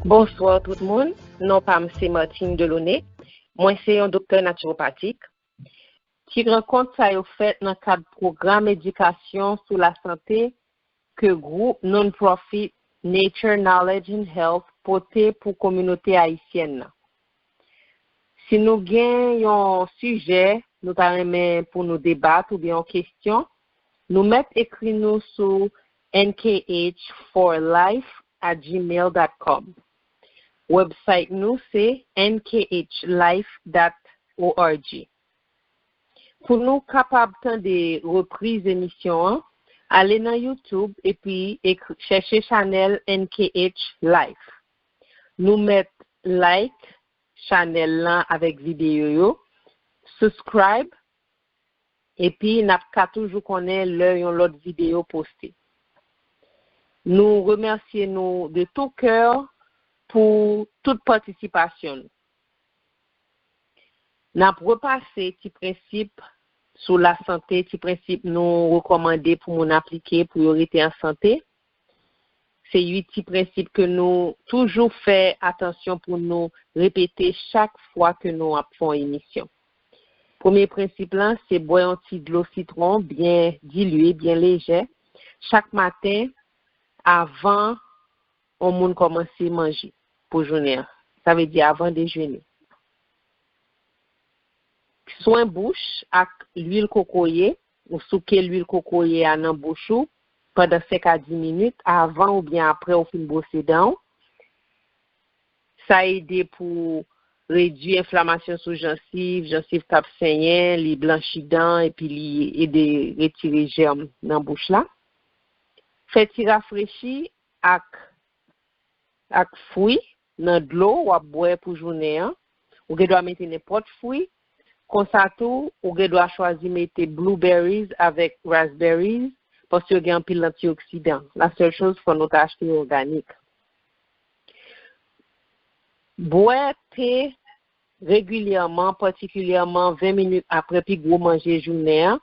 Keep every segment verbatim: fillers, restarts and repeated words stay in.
Bonswa tout moun, non pa m se Martine Delaunay. Mwen se yon doktè naturopatik. Ti rankont sa yo fèt nan kad pwogram edikasyon sou lasante ke gwoup non-profit Nature Knowledge and Health pote pou kominote ayisyèn nan. Si nou gen yon sijè nou ta renmen pou nou debat oubyen yon kesyon, nou mèt ekri nou sou N K H for life at gmail dot com. Website nou se N K H life dot org. Pou nou kapab tande repriz emisyon an, ale nan YouTube epi ekri, chèche chanèl N K H Life. Nou mèt like chanèl lan avèk videyo yo, subscribe, epi n ap ka toujou konnen lè yon lòt videyo poste. Nou remèsye nou de tout kè pou tout patisipasyon nou. N ap repase ti prensip sou lasante, ti prensip nou rekòmande pou moun aplike pou yo rete an sante. Se uit ti prensip ke nou toujou fè atansyon pou nou repete chak fwa ke nou ap fè yon emisyon. Premye prensip lan, se bwè yon ti dlo sitwon byen dilye, byen lejè, chak maten avan yon moun kòmanse manje pou jounen an. Sa vle di avan dejene. Swen bouch ak lwil kokoye, ou souke lwil kokoye a nan bouch ou pandan senk a dis minit avan oubyen apre ou fin bwose dan w. Sa ede pou redui enflamasyon sou jansiv, jansiv k ap senyen, li blanchi dan epi li ede retire jèm nan bouch la. Fè ti rafrechi ak, ak fwi nan dlo w ap bwè pou jounen an. Ou gen dwa mete nenpòt fwi. Konsa tou, ou gen dwa chwazi mete blueberries avèk raspberries, paske yo gen anpil antioksidan. La sèl choz, fò nou ta achte yo òganik. Bwè te regilyèman, patikilyèman ven minit apre pi gwo manje jounen an.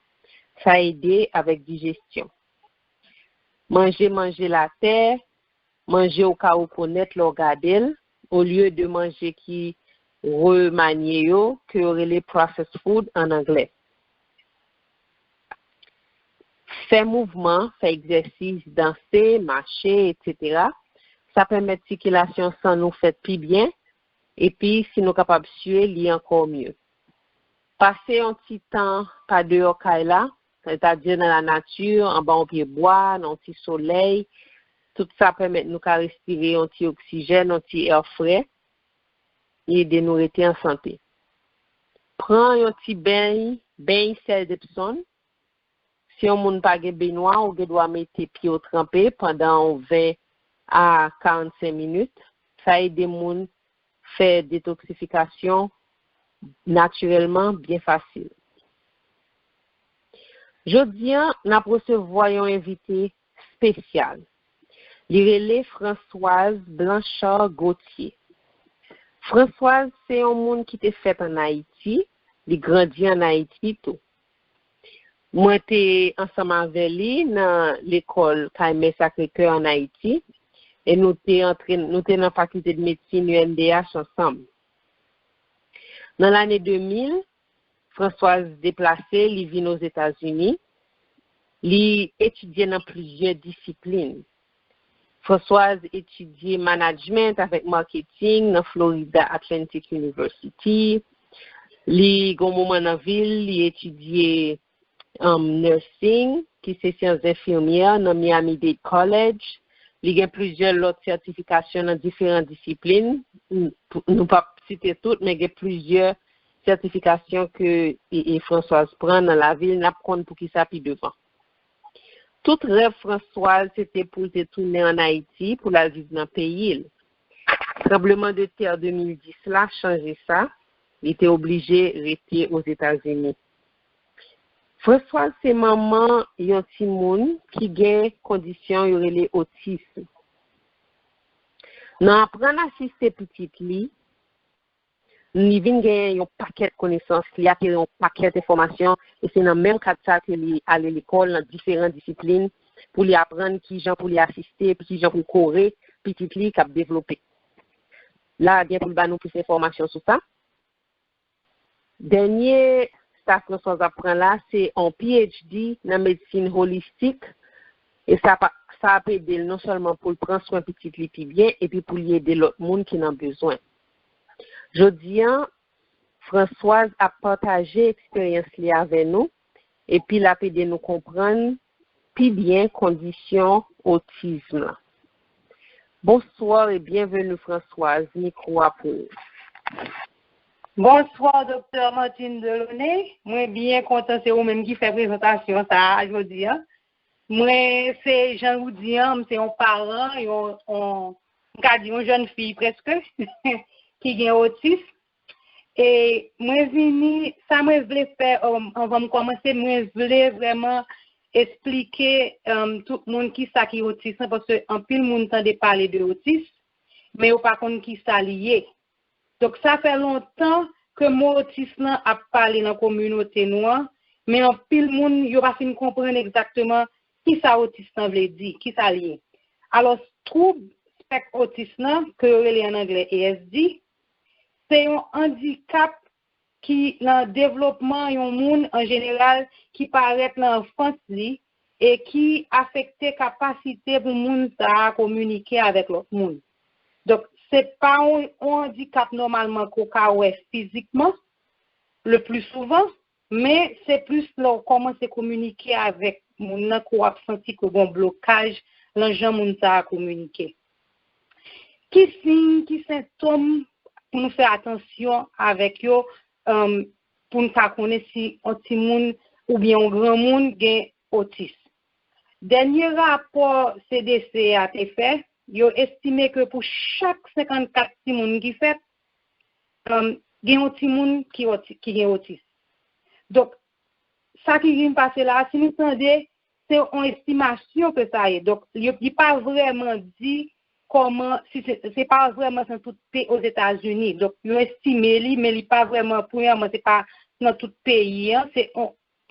Sa ede avèk dijesyon. Manje manje latè, manje ou ka rekonèt lè w gade l, olye de manje ki remanye yo, ke yo rele processed food an anglè. Fè mouvman, fè egzèsis, danse, mache, etsetera. Sa pèmèt sikilasyon san nou fèt pi byen, epi si nou kapab siye, li ankò mye. Pase yon ti tan pa deyò kay la, sètadi nan lanati, anba yon pye bwa, nan yon ti solèy, tout sa pèmèt nou ka respire yon ti oksijèn, yon ti è frè, li ede nou rete an sante. Pran yon ti beny, beny sèl Depsonn. Si yon moun pa gen benwa, ou gen dwa mete pye w tranpe pandan yon ven a karannsenk minit. Sa ede moun fè detoksifikasyon natirèlman byen fasil. Jodi a, n ap resevwa yon envite espesyal. Li rele Françoise Blanchard Gauthier. Françoise se yon moun ki te fèt ann Ayiti, li grandi ann Ayiti tou. Mwen te ansanm avè li nan lekòl Kay Mè Sacré-Cœur ann Ayiti, e nou te antre, nou te nan fakilte de medsin U N D H ansanm. Nan lane de mil, Françoise deplase, li vin Ozetazini. Li etidye nan plizyè disiplin. Françoise etidye management avèk marketing nan Florida Atlantic University. Li gen yon moman nan vi l, li etidye, um, nursing, ki se syans enfimyè nan Miami-Dade College. Li gen plizyè lòt sètifikasyon nan diferan disiplin. N-, nou p ap site tout, men gen plizyè sètifikasyon ke, e, e, Françoise pran nan lavi l, n ap konn poukisa pi devan. Tout rèv Françoise se te pou l te tounen ann Ayiti pou l al viv nan peyi l. Tranbleman de tè de mil dis la chanje sa, li te oblije rete Ozetazini. Françoise se manman yon timoun ki gen kondisyon yo rele otis. Nan aprann asiste pitit li, li vin genyen yon pakèt konesans, li akeri yon pakèt enfòmasyon, e se nan menm kad sa ke li ale lekòl nan diferan disiplin pou li aprann kijan pou li asiste, epi kijan pou kore pitit li k ap devlope. Lara gen pou l ba nou plis enfòmasyon sou sa. Dènye sa Françoise ap pran la, se yon P H D nan medsin holistik, e sa pa, sa ap ede l non sèlman pou l pran swen pitit li pi byen, epi pou l ede lòt moun ki nan bezwen. Jodi a, Françoise ap pataje eksperyans li avè nou, epi l ap ede nou konprann pi byen kondisyon otizm lan. Bonsoir et bienvenue, Françoise. Mikwo a pou ou. Bonsoir, Doktè Martine Delaunay. Mwen byen kontan se ou menm ki fè prezantasyon sa a jodi a. Mwen se jan ou di an, m se yon paran, yon, yon m ka di yon jèn fi prèske ki gen otis. E mwen vini, sa mwen vle fè, um, anvan m kòmanse, mwen vle vrèman esplike um, tout moun ki sa ki otis lan, paske anpil moun tande pale de otis, men yo pa konn ki sa li ye. Donk, sa fè lontan ke mo otis lan ap pale nan kominote nou an, men anpil moun yo pa fin konprann egzakteman ki sa otis lan vle di, ki sa li ye. Alò, twoub spèk otis lan, ke yo rele an anglè A S D, se yon andikap ki nan devlopman yon moun an jeneral ki parèt nan anfans li e ki afekte kapasite pou moun sa a kominike avèk lòt moun. Donk, se pa yon, yon andikap nòmalman ke w ka wè fizikman, le pli souvan, men se plis lè w kòmanse kominike avèk moun nan ke w ap santi ke gon blokaj nan jan moun sa a kominike. Ki siy, ki sentòm pou nou fè atansyon avèk yo, um, pou n ka konnen si yon timoun oubyen yon granmoun gen otis. Dènye rapò C D C a te fè, yo estime ke pou chak senkannkat timoun ki fèt, um, gen yon timoun ki, oti, ki gen otis. Donk, sa ki vin pase la a, si nou tande, se yon estimasyon ke sa ye. Donk, li pa vrèman di kòman, si se, se pa vrèman nan tout peyi Ozetazini. Donk, yo estime li, men li pa vrèman, premyèman, se pa nan tout peyi an, se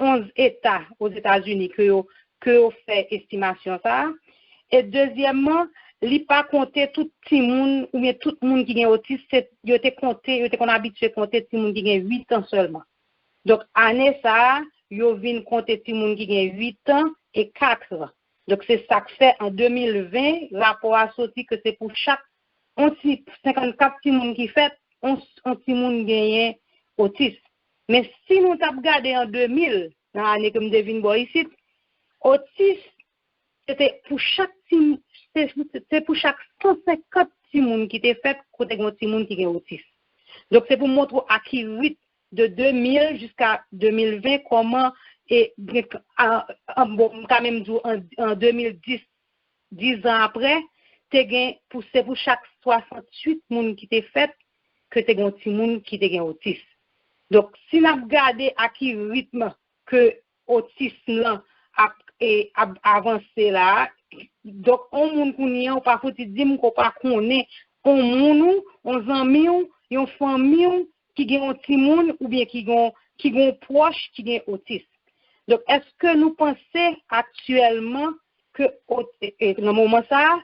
onz eta Ozetazini ke yo, ke yo fè estimasyon sa a. E dezyèmman, li pa konte tout timoun oubyen tout moun ki gen otis, se, yo te konte, yo te konn abitye konte timoun ki gen uit an sèlman. Donk, ane sa a, yo vin konte timoun ki gen uit an e kat an. Donk, se sa k fè an de mil ven, rapò a soti ke se pou chak yon ti, senkannkat timoun ki fèt, yon, yon timoun genyen otis. Men si nou t ap gade an de mil, nan ane ke m te vin bò isit, otis, se te pou chak ti, se, se pou chak san senkant timoun ki te fèt, kote gen yon timoun ki gen otis. Donk, se pou montre w a ki ritm de de mil jiska de mil ven, kòman, e, gen, a, a, bon, m ka menm di w an, an de mil dis, dis an apre, te gen, pou, se pou chak swasanntuit moun ki te fèt, ke te gen yon timoun ki te gen otis. Donk, si n ap gade a ki ritm ke otis lan ap, e, ap avanse la a, donk, yon moun kounye a, ou pa fouti di m ke w pa konnen yon moun ou, yon zanmi w, yon fanmi w, ki gen yon timoun oubyen ki gen, ki gen yon pwòch ki gen otis. Donk, èske nou panse aktyèlman ke ot-, e, e, nan moman sa a,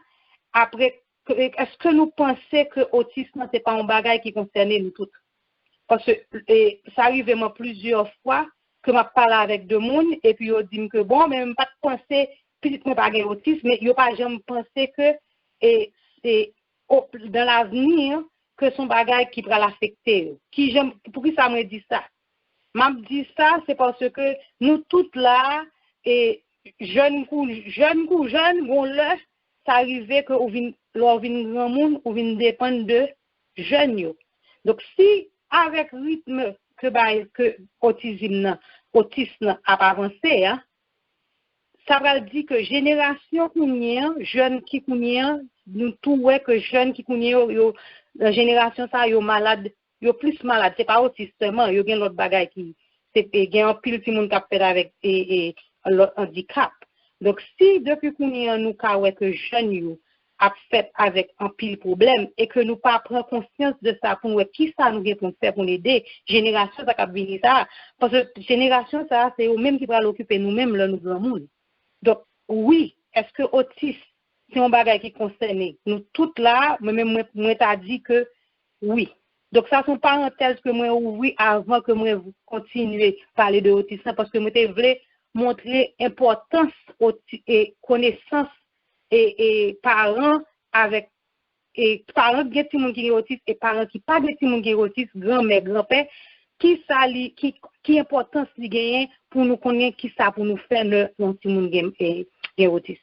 apre, ke, e, èske nou panse ke otis lan se pa yon bagay ki konsène nou tout? Paske, e, sa rive mwen plizyè fwa ke m ap pale avèk de moun, epi yo di m ke, bon, men m pa t panse pitit mwen pa gen otis, men yo pa janm panse ke, e, se o, dans l'avenir, ke se yon bagay ki pral afekte yo. Kijan, poukisa mwen di sa? M ap di sa, se paske nou tout la, e, jèn kou, jèn kou jèn, gon lè, sa rive ke ou vin, lè w vin granmoun, ou vin depann de jèn yo. Donk, si avèk ritm ke bay, ke otizm nan, otis nan ap avanse a, sa pral di ke jenerasyon kounye a, jèn ki kounye a, nou tou wè ke jèn ki kounye yo, yo, nan jenerasyon sa, yo malad, yo plis malad. Se pa otis sèlman, yo gen lòt bagay ki, se, e, gen anpil timoun k ap fèt avèk, e, e, lòt andikap. Donk, si depi kounye a nou ka wè ke jèn yo ap fèt avèk anpil pwoblèm e ke nou pa pran konsyans de sa pou n wè kisa nou gen pou n fè pou n ede jenerasyon sa k ap vini sa a. Paske jenerasyon sa a, se yo menm ki pral okipe nou menm lè nou granmoun. Donk, wi, èske otis se yon bagay ki konsène nou tout la? Mwen menm, mwen, mwen ta di ke wi. Donk, sa se yon parantèz ke mwen ouvri avan ke mwen kontinye pale de otis lan, paske mwen te vle montre enpòtans oti-, e konesans e, e paran avèk e paran ki gen timoun ki gen otis e paran ki pa gen timoun ki gen otis, granmè, granpè, ki sa li, ki, ki enpòtans li genyen pou nou konnen ki sa pou nou fè lè yon timoun gen, e, gen otis.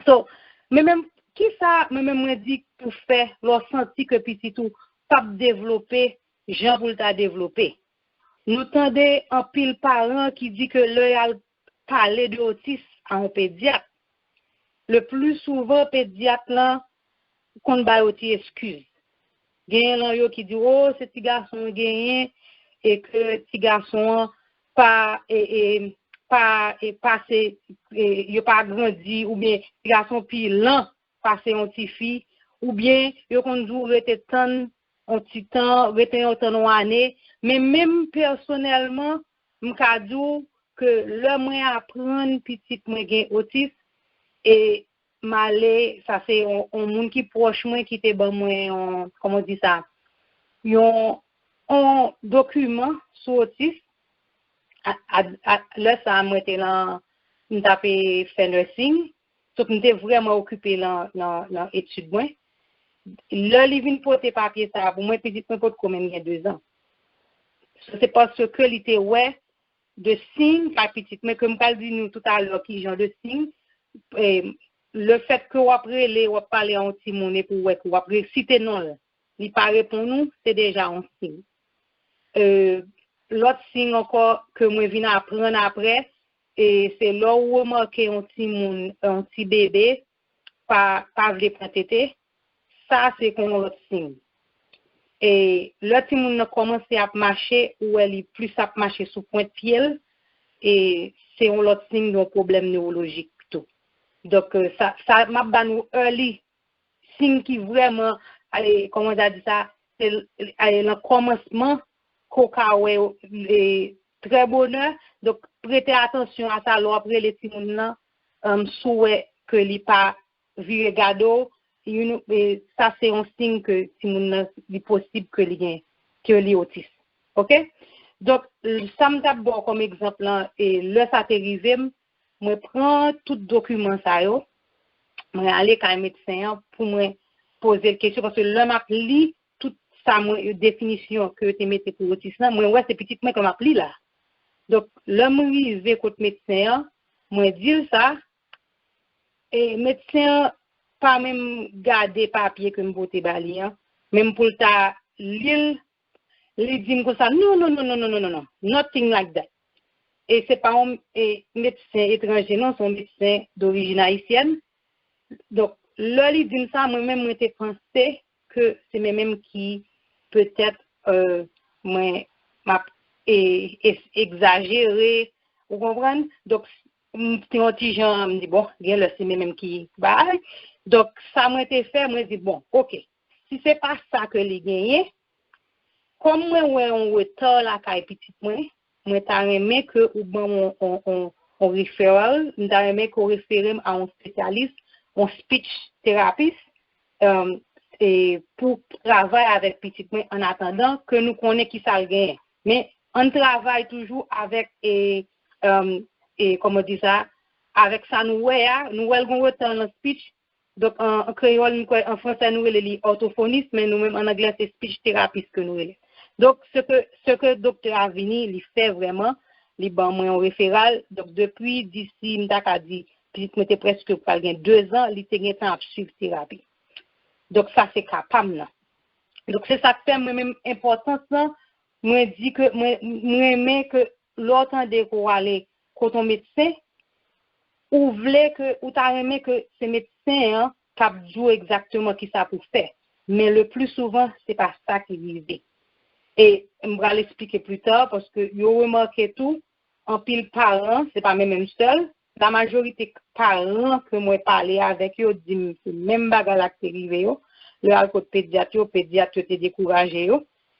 So, men menm, ki sa mwen menm mwen di pou fè lè w santi ke pitit ou p ap devlope jan pou l ta devlope? Nou tande anpil paran ki di ke lè y al pale de otis a yon pedyat, le pli souvan pedyat lan konn ba yo ti eskiz. Genyen lan yo ki di, o, se ti gason an genyen, e ke ti gason an pa, e, e, pa, e, pase, e, yo pa grandi, oubyen ti gason pi lan pase yon ti fi, oubyen yo konn di w rete tann yon ti tan, rete yon tan yon ane. Men menm pèsonèlman, m ka di w ke lè mwen aprann pitit mwen gen otis, e m ale, sa se yon, yon moun ki pwòch mwen ki te ban mwen yon, kòman di sa, yon, yon dokiman sou otis. A, a, a, lè sa a, mwen te lan, m t ape fè nursing. Donk, m te vrèman okipe lan, lan, lan etid mwen. Lè li vin pote papye sa a pou mwen, pitit mwen potko menm gen dezan. Se paske li te wè de siy kay pitit mwen, ke m pral di nou toutalè ki jan de siy, e, lefèt ke w ap rele, w ap pale a yon timoun epi w wè ke w ap resite non l, li pa reponn ou, se deja yon siy. E, lòt siy ankò ke mwen vin aprann apre, e se lè w remake yon timoun, yon ti bebe, pa, pa vle pran tete, sa se kon yon lòt siy. E lè timoun nan kòmanse ap mache, ou wè li plis ap mache sou pwent pye l, e se yon lòt siy de yon pwoblèm newolojik tou. Donk, e, sa, sa m ap ba nou early siy ki vrèman, e, kòman w ta di sa, se, e, nan kòmansman, ke w ka wè, e, trè bonè. Donk, prete atansyon a sa lè w ap rele timoun nan, um, si w wè ke li pa vire gade w, you know, e, sa se yon siy ke timoun nan, li posib ke li gen, ke li otis. Oke? Donk, sa m t ap ba w kòm egzanp lan, e, lè sa te rive m, mwen pran tout dokiman sa yo, mwen ale kay medsen an pou mwen poze l kesyon, paske lè m ap li tout sa mwen, definisyon ke yo te mete pou otis lan, mwen wè se pitit mwen ke m ap li la. Donk, lè m rive kot medsen an, mwen di l sa, e medsen an pa menm gade papye ke m pote ba li an, menm pou l ta li l, li di m konsa, non, non, non, non, nothing like that. E se pa yon, e, medsen etranje, non, se yon medsen dorijin ayisyèn. Donk, lè li di m sa, mwen menm, mwen te panse ke se mwen menm ki, petèt, e, mwen, m ap, e, e, egzajere, ou konprann? Donk, m te yon ti jan, m di, bon, gen lè se mwen menm ki bay. Donk, sa mwen te fè, mwen di, bon, oke, si se pa sa ke li genyen, kòm mwen wè yon reta lakay pitit mwen, mwen ta renmen ke ou ban m yon, yon, yon, yon referral, m ta renmen ke w refere m a yon espesyalis, yon speech therapist, um, e pou travay avèk pitit mwen an atandan ke nou konnen ki sa l genyen. Men, ann travay toujou avèk, e, um, e, kòman di sa, avèk sa nou wè a, nou wè l gon reta nan speech. Donk, an, an kreyòl, m kwè, an fransè, nou rele li òtofonis, men nou menm, an anglè, se speech therapist ke nou rele. Donk, se ke, se ke doktè a vini, li fè vrèman, li ban mwen yon referal. Donk, depi disi, m ta ka di, pitit mwen te prèske pral gen dezan, li te gentan ap swiv terapi. Donk, sa se ka pa m nan. Donk, se sa k fè mwen menm enpòtans lan, mwen di ke mwen, mwen renmen ke lè w tande ke w ale kote yon medsen, ou vle ke, ou ta renmen ke se medsen an k ap di w egzakteman kisa pou fè. Men le pli souvan, se pa sa ki rive. E m pral eksplike pli ta, paske yo remake tou, anpil paran, se pa mwen menm sèl, la majorite paran ke mwen pale avèk yo di m se menm bagay la ki te rive yo. Lè yo al kot pedyat yo, pedyat yo te dekouraje yo,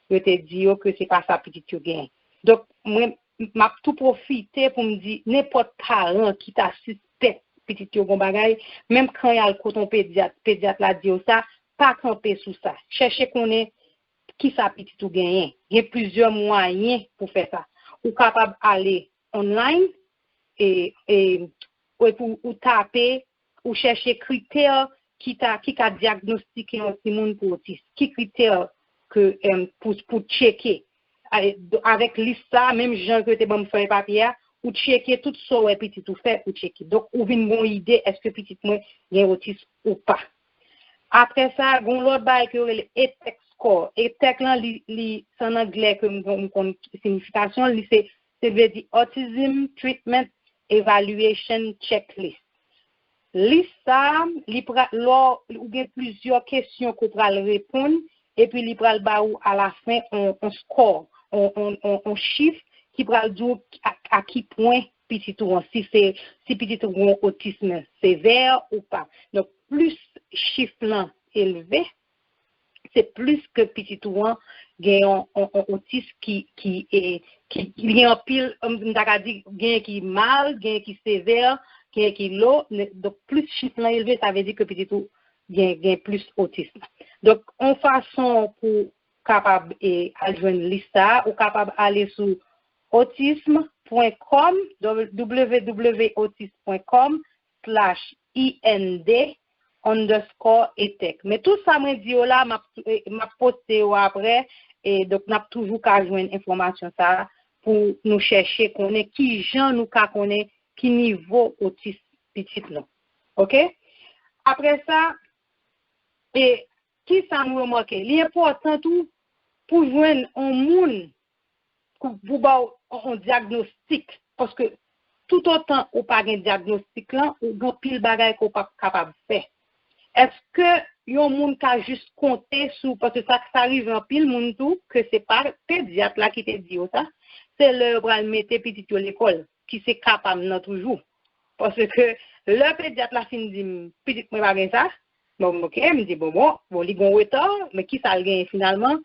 yo te di yo ke se pa sa pitit yo genyen. Donk, mwen, m ap tou pwofite pou m di nenpòt paran ki ta sispèk pitit yo gon bagay, menm kan y al kot yon pedyat, pedyat la di yo sa, pa kanpe sou sa. Chèche konnen kisa pitit ou genyen. Gen plizyè mwayen pou fè sa. Ou kapab ale online e, e, epi ou tape, ou chèche kritè ki ta, ki ka dyagnostike yon timoun pou otis. Ki kritè ke, em, pou, pou tcheke. A, do- Avèk lis sa, menm jan ke yo te ban m fèy papye a, ou tcheke tout sa w wè pitit ou fè, ou tcheke. Donk, ou vin gen yon ide, èske pitit mwen gen otis ou pa. Apre sa, gen yon lòt bagay ke yo rele ETEC score. ETEC lan, li, li, se an anglè ke m, m konn siyifikasyon, li se, se vle di Autism Treatment Evaluation Checklist. Lis sa, li pra, lè ou gen plizyè kesyon ke w pral reponn, epi li pral ba ou alafen on, on score, on, on, on, on chif ki pral di w a, a ki pwen pitit ou an, si se, si pitit ou gen otism sevè ou pa. Donk, plis chif lan elve, se plis ke pitit ou an gen yon, yon, yon otis ki, ki, e, ki, ki gen anpil, m ta ka di, gen ki mal, gen ki sevè, gen ki lo, donk plis chif lan elve, sa vle di ke pitit ou gen, gen plis otis. Donk, yon fason pou kapab e, al jwenn lis sa a, ou kapab ale sou autism point com, www autism point com slash ind underscore etec. Men tout sa mwen di yo la, m ap, e, m ap poste yo apre, e donk n ap toujou ka jwenn enfòmasyon sa a pou nou chèche konnen ki jan nou ka konnen ki nivo otis pitit nou. Oke? Apre sa, e, ki sa m remake? Li enpòtan tou pou jwenn yon moun pou, pou ba w yon, yon dyagnostik. Paske toutotan ou pa gen dyagnostik lan, ou gen anpil bagay ke w p ap kapab fè. Èske yon moun ka jis konte sou, paske sa, sa rive anpil moun tou, ke se pa pedyat la ki te di yo sa, se lè yo pral mete pitit yo lekòl, ki se ka pa m nan toujou. Paske lè pedyat la fin di m, pitit mwen pa gen sa, bon, oke, m di, bon, bon, bon, li gen yon reta, men ki sa l genyen finalman?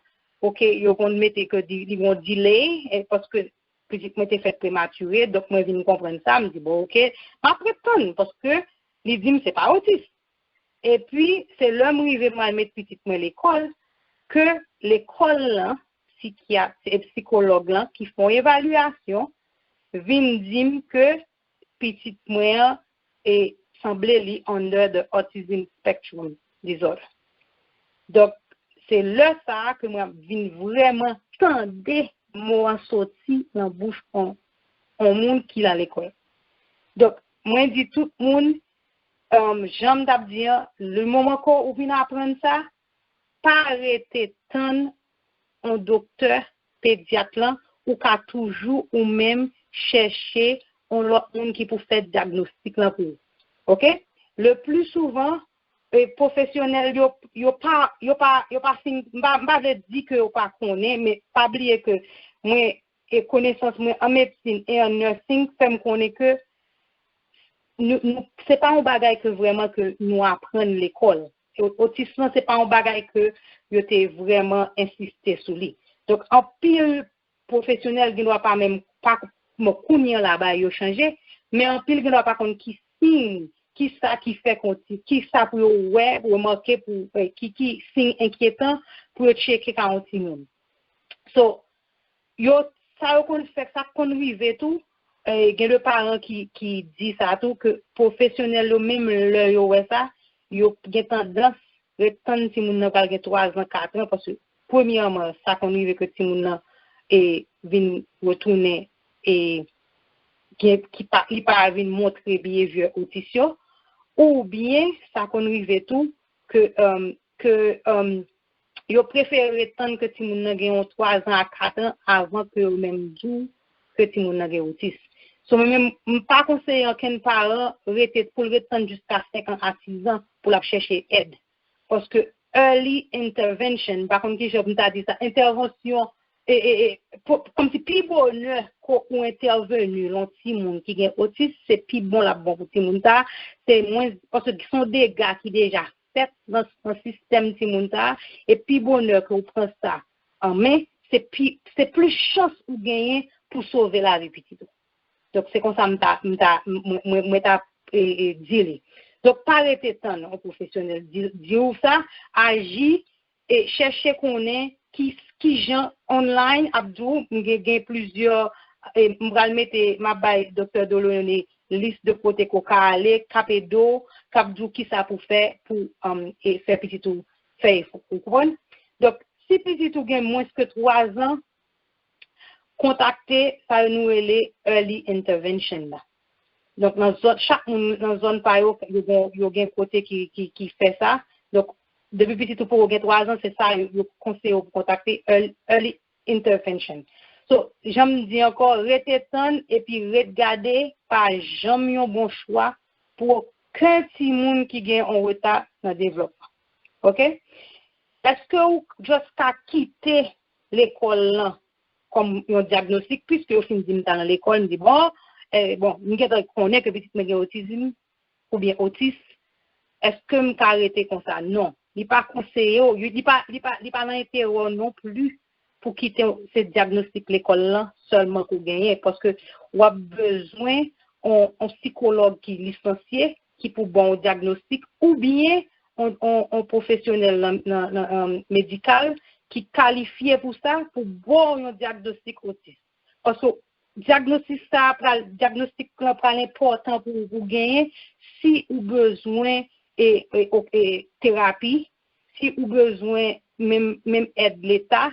Oke, yo konn mete ke di, li gen yon delay, e, paske pitit mwen te fèt prematire, donk mwen vin konprann sa, m di, bon, oke, m ap ret tann, paske li di m se pa otis. Epi, se lè m rive m al met pitit mwen lekòl, ke lekòl lan, psikyat, e psikològ lan ki fè yon evalyasyon, vin di m ke pitit mwen an, e sanble li under the autism spectrum disorder. Donk, se lè sa a ke mwen ap vin vrèman tande mo an soti nan bouch yon, yon moun ki nan lekòl. Donk, mwen di tout moun, um, jan m t ap di an, le moman ke ou vin aprann sa, pa rete tann yon doktè pedyat lan, ou ka toujou ou menm chèche yon lòt moun ki pou fè dyagnostik lan pou ou. Oke? Le pli souvan, e, pwofesyonèl yo, yo pa, yo pa, yo pa fin, m pa, m pa vle di ke yo pa konnen, men pa bliye ke mwen, e konesans mwen an medsin e an nursing fè m konnen ke nou, nou, se pa yon bagay ke vrèman ke nou aprann lekòl. E otis lan, se pa yon bagay ke yo te vrèman ensiste sou li. Donk, anpil pwofesyonèl gen dwa pa menm, pa, bon, kounye a la, bagay yo chanje, men anpil gen dwa pa konn ki siy, ki sa ki fè konti, ki sa pou yo wè, remake pou, eh, ki, ki siy enkyetan pou yo tcheke ka yon timoun. So, yo, sa yo konn fè, sa konn rive tou, eh, gen de paran ki, ki di sa tou, ke pwofesyonèl yo menm lè yo wè sa, yo gen tandans ret tann timoun nan pral gen twa zan, kat an, paske premyèman, sa konn rive ke timoun nan, e, vin retounen, e, gen, ki pa, li pa vin montre behavior otis yo, oubyen sa konn rive tou ke, um, ke, um, yo prefere ret tann ke timoun nan gen yon twa zan a kat an avan ke yo menm di w ke timoun nan gen otis. So, mwen menm, m pa konseye ankenn paran rete, pou l ret tann jiska senk an a sis zan pou l ap chèche èd. Paske early intervention, m pa konn ki jan pou m ta di sa, entèvansyon, e, e, e, po-, kòmsi pi bonè ke ou entèveni lan yon timoun ki gen otis, se pi bon l ap bon pou timoun sa, se mwen, paske se yon dega ki deja fèt nan, nan sistèm timoun sa, e pi bonè ke ou pran sa an men, se pi, se plis chans ou genyen pou sove lavi pitit ou. Donk, se konsa m ta, m ta, mwen, mwen, mwen ta, e, e, di li. Donk, pa rete tann yon pwofesyonèl di, di w sa, aji, e chèche konnen ki, ki jan online ap di w, m gen, gen plizyè, e, m pral mete, m ap bay Doktè Delaunay lis de kote ke w ka ale, k ap ede w, k ap di w kisa pou fè, pou, um, e fè pitit ou fè efò. Ou konprann? Donk, si pitit ou gen mwens ke twa zan, kontakte sa yo nou rele early intervention la. Donk, nan zòn, chak moun nan zòn pa yo, yo gen, yo gen kote ki, ki, ki fè sa. Donk, depi pitit ou poko gen twa zan, se sa yo, yo konseye w pou kontakte early, early intervention. So, jan m di ankò, rete tann epi ret gade, pa janm yon bon chwa pou okenn timoun ki gen yon reta nan devlòpman. Oke? Èske ou just ka kite lekòl lan kòm yon dyagnostik, piske yo fin di m t al nan lekòl, m di, bon, eh, bon, m gentan konnen ke pitit mwen gen otizm oubyen otis, èske m ka rete konsa? Non. Li pa konseye w, li pa, li pa, li pa nan enterè w non pli pou kite se dyagnostik lekòl lan sèlman ke w genyen, paske w ap bezwen yon, yon sikològ ki lisansye, ki pou ba w dyagnostik, oubyen yon, yon, yon pwofesyonèl nan, nan, nan, nan medikal ki kalifye pou sa, pou ba w yon dyagnostik otis. Paske dyagnostik sa a pral, dyagnostik lan pral enpòtan pou, pou genyen si ou bezwen e, e, e, terapi, si ou bezwen menm, menm èd Leta,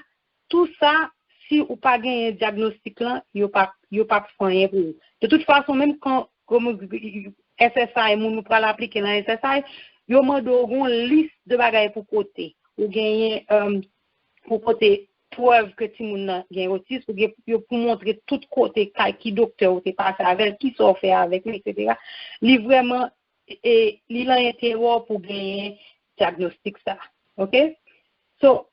tou sa, si ou pa genyen dyagnostik lan, yo p ap, yo p ap fè anyen pou ou. De tout fason, menm kan, kòm S S I, moun ou pral aplike nan S S I, yo mande w yon lis de bagay pou pote. Ou genyen, um, pou pote prèv ke timoun nan gen otis, ou gen, yo pou montre tout kote, kay, ki doktè ou te pase avè l, kisa w fè avèk li, etsetera. Li vrèman, e, li lan enterè w pou genyen dyagnostik sa. Oke? So,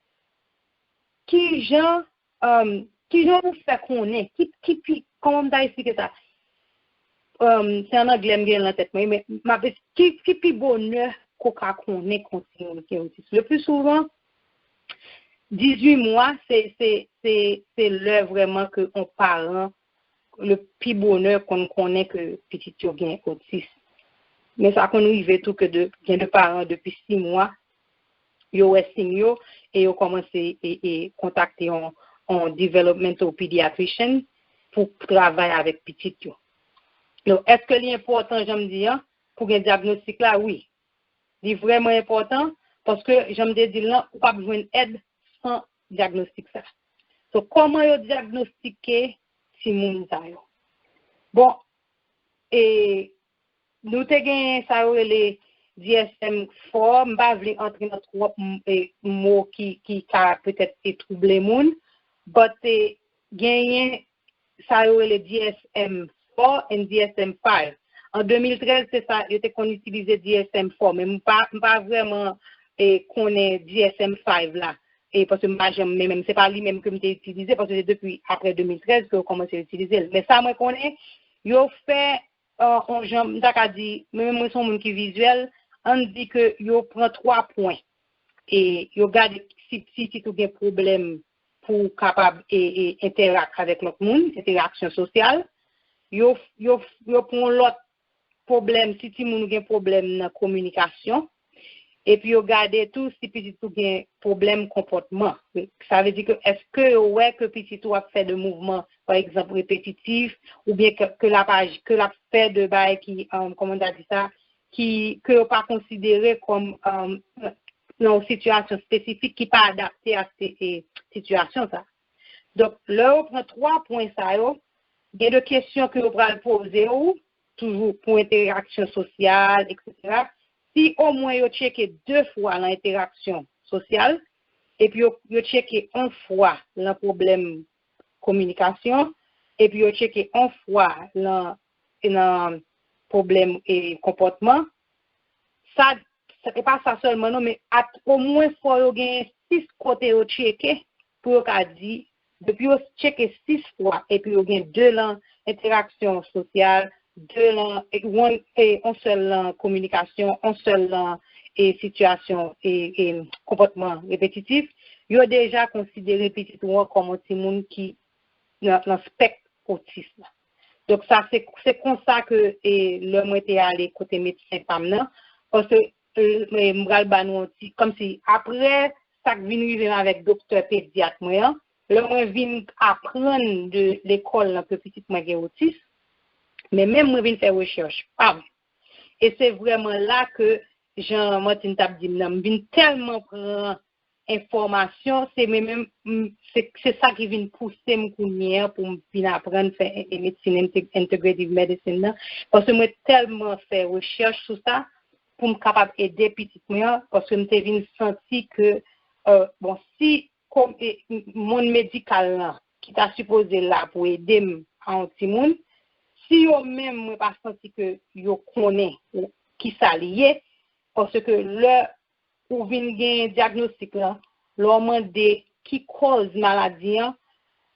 kijan, um, kijan pou fè konnen, ki, ki pi, kòman m ta eksplike sa? Um, se an anglè m gen l nan tèt mwen, men m ap, ki, ki pi bonè ke w ka konnen ke yon timoun ki otis? Le pli souvan, dizuit mwa, se, se, se, se lè vrèman ke yon paran, le pi bonè konn konnen ke pitit yo gen otis. Men sa konn rive tou ke de, gen de paran depi sis mwa, yo wè siy yo e yo kòmanse e, e kontakte yon, yon developmental pediatrician pou travay avèk pitit yo. Donk, èske li enpòtan, jan m di an, pou gen dyagnostik la? Wi. Li vrèman enpòtan, paske, jan m te di l lan, ou p ap jwenn èd san dyagnostik sa. So, kòman yo dyagnostike timoun sa yo? Bon, e nou te genyen sa yo rele D S M four, m pa vle antre nan twòp m, e, mo ki, ki ka petèt e twouble moun, but e, genyen sa yo rele D S M four and D S M five. An de mil trèz, se sa, yo te konn itilize D S M four, men m pa, m pa vrèman e, konnen D S M five la. E paske m pa janm, men menm, se pa li menm ke m te itilize, paske se depi apre de mil trèz ke yo kòmanse itilize l. Men sa mwen konnen, yo fè, e, yon jan, m ta ka di, men menm mwen se yon moun ki vizyèl, ann di ke yo pran twa pwen. E yo gade si, si pitit ou gen pwoblèm pou w kapab e, e, entèrak avèk lòt moun, entèraksyon sosyal. Yo, yo, yo pran lòt pwoblèm, si timoun ou gen pwoblèm nan kominikasyon, epi yo gade tou si pitit ou gen pwoblèm konpòtman. Sa vle di ke èske yo wè ke pitit ou ap fè de mouvman, pa egzanp, repetitif, oubyen ke, ke l ap aji, ke l ap fè de bagay ki, um, kòman n ta di sa, ki, ke yo pa konsidere kòm, um, nan yon sitiyasyon espesifik ki pa adapte a se, e, sitiyasyon sa. Donk, lè yo pran twa pwen sa yo, gen de kesyon ke yo pral poze w, toujou pou entèraksyon sosyal, etsetera. Si omwen yo tcheke de fwa nan entèraksyon sosyal, epi yo, yo tcheke yon fwa nan pwoblèm kominikasyon, epi yo tcheke yon fwa nan, nan pwoblèm e konpòtman, sa, sa, e pa sa sèlman non, men at, omwen fò yo genyen sis kote yo tcheke pou yo ka di, depi yo tcheke sis fwa, epi yo gen de lan entèraksyon sosyal, de lan, e, yon, e, yon sèl lan kominikasyon, yon sèl lan, e, sitiyasyon, e, e, konpòtman repetitif, yo deja konsidere pitit ou an kòm yon timoun ki nan, nan spèk otis la. Donk, sa, se, se konsa ke, e, lè mwen te ale kote medsen pa m nan, paske, e, e, m pral ba nou yon ti, kòmsi, apre sa k vin rive m avèk doktè pedyat mwen an, lè mwen vin aprann de lekòl lan ke pitit mwen gen otis, men menm mwen vin fè rechèch pa m. E se vrèman la ke, jan Martine t ap di m nan, m vin tèlman pran enfòmasyon, se men menm, m, se, se sa ki vin pouse m kounye a pou m vin aprann fè e, e medsin integ-, integrative medicine nan, paske mwen tèlman fè rechèch sou sa pou m kapab ede pitit mwen an, paske m te vin santi ke, euh, bon, si kòm, e, m, monn medikal lan ki ta sipoze la pou ede m a yon timoun, si yo menm mwen pa santi ke yo konnen ki sa li ye, paske lè ou vin gen dyagnostik lan, lè w mande ki kòz maladi an,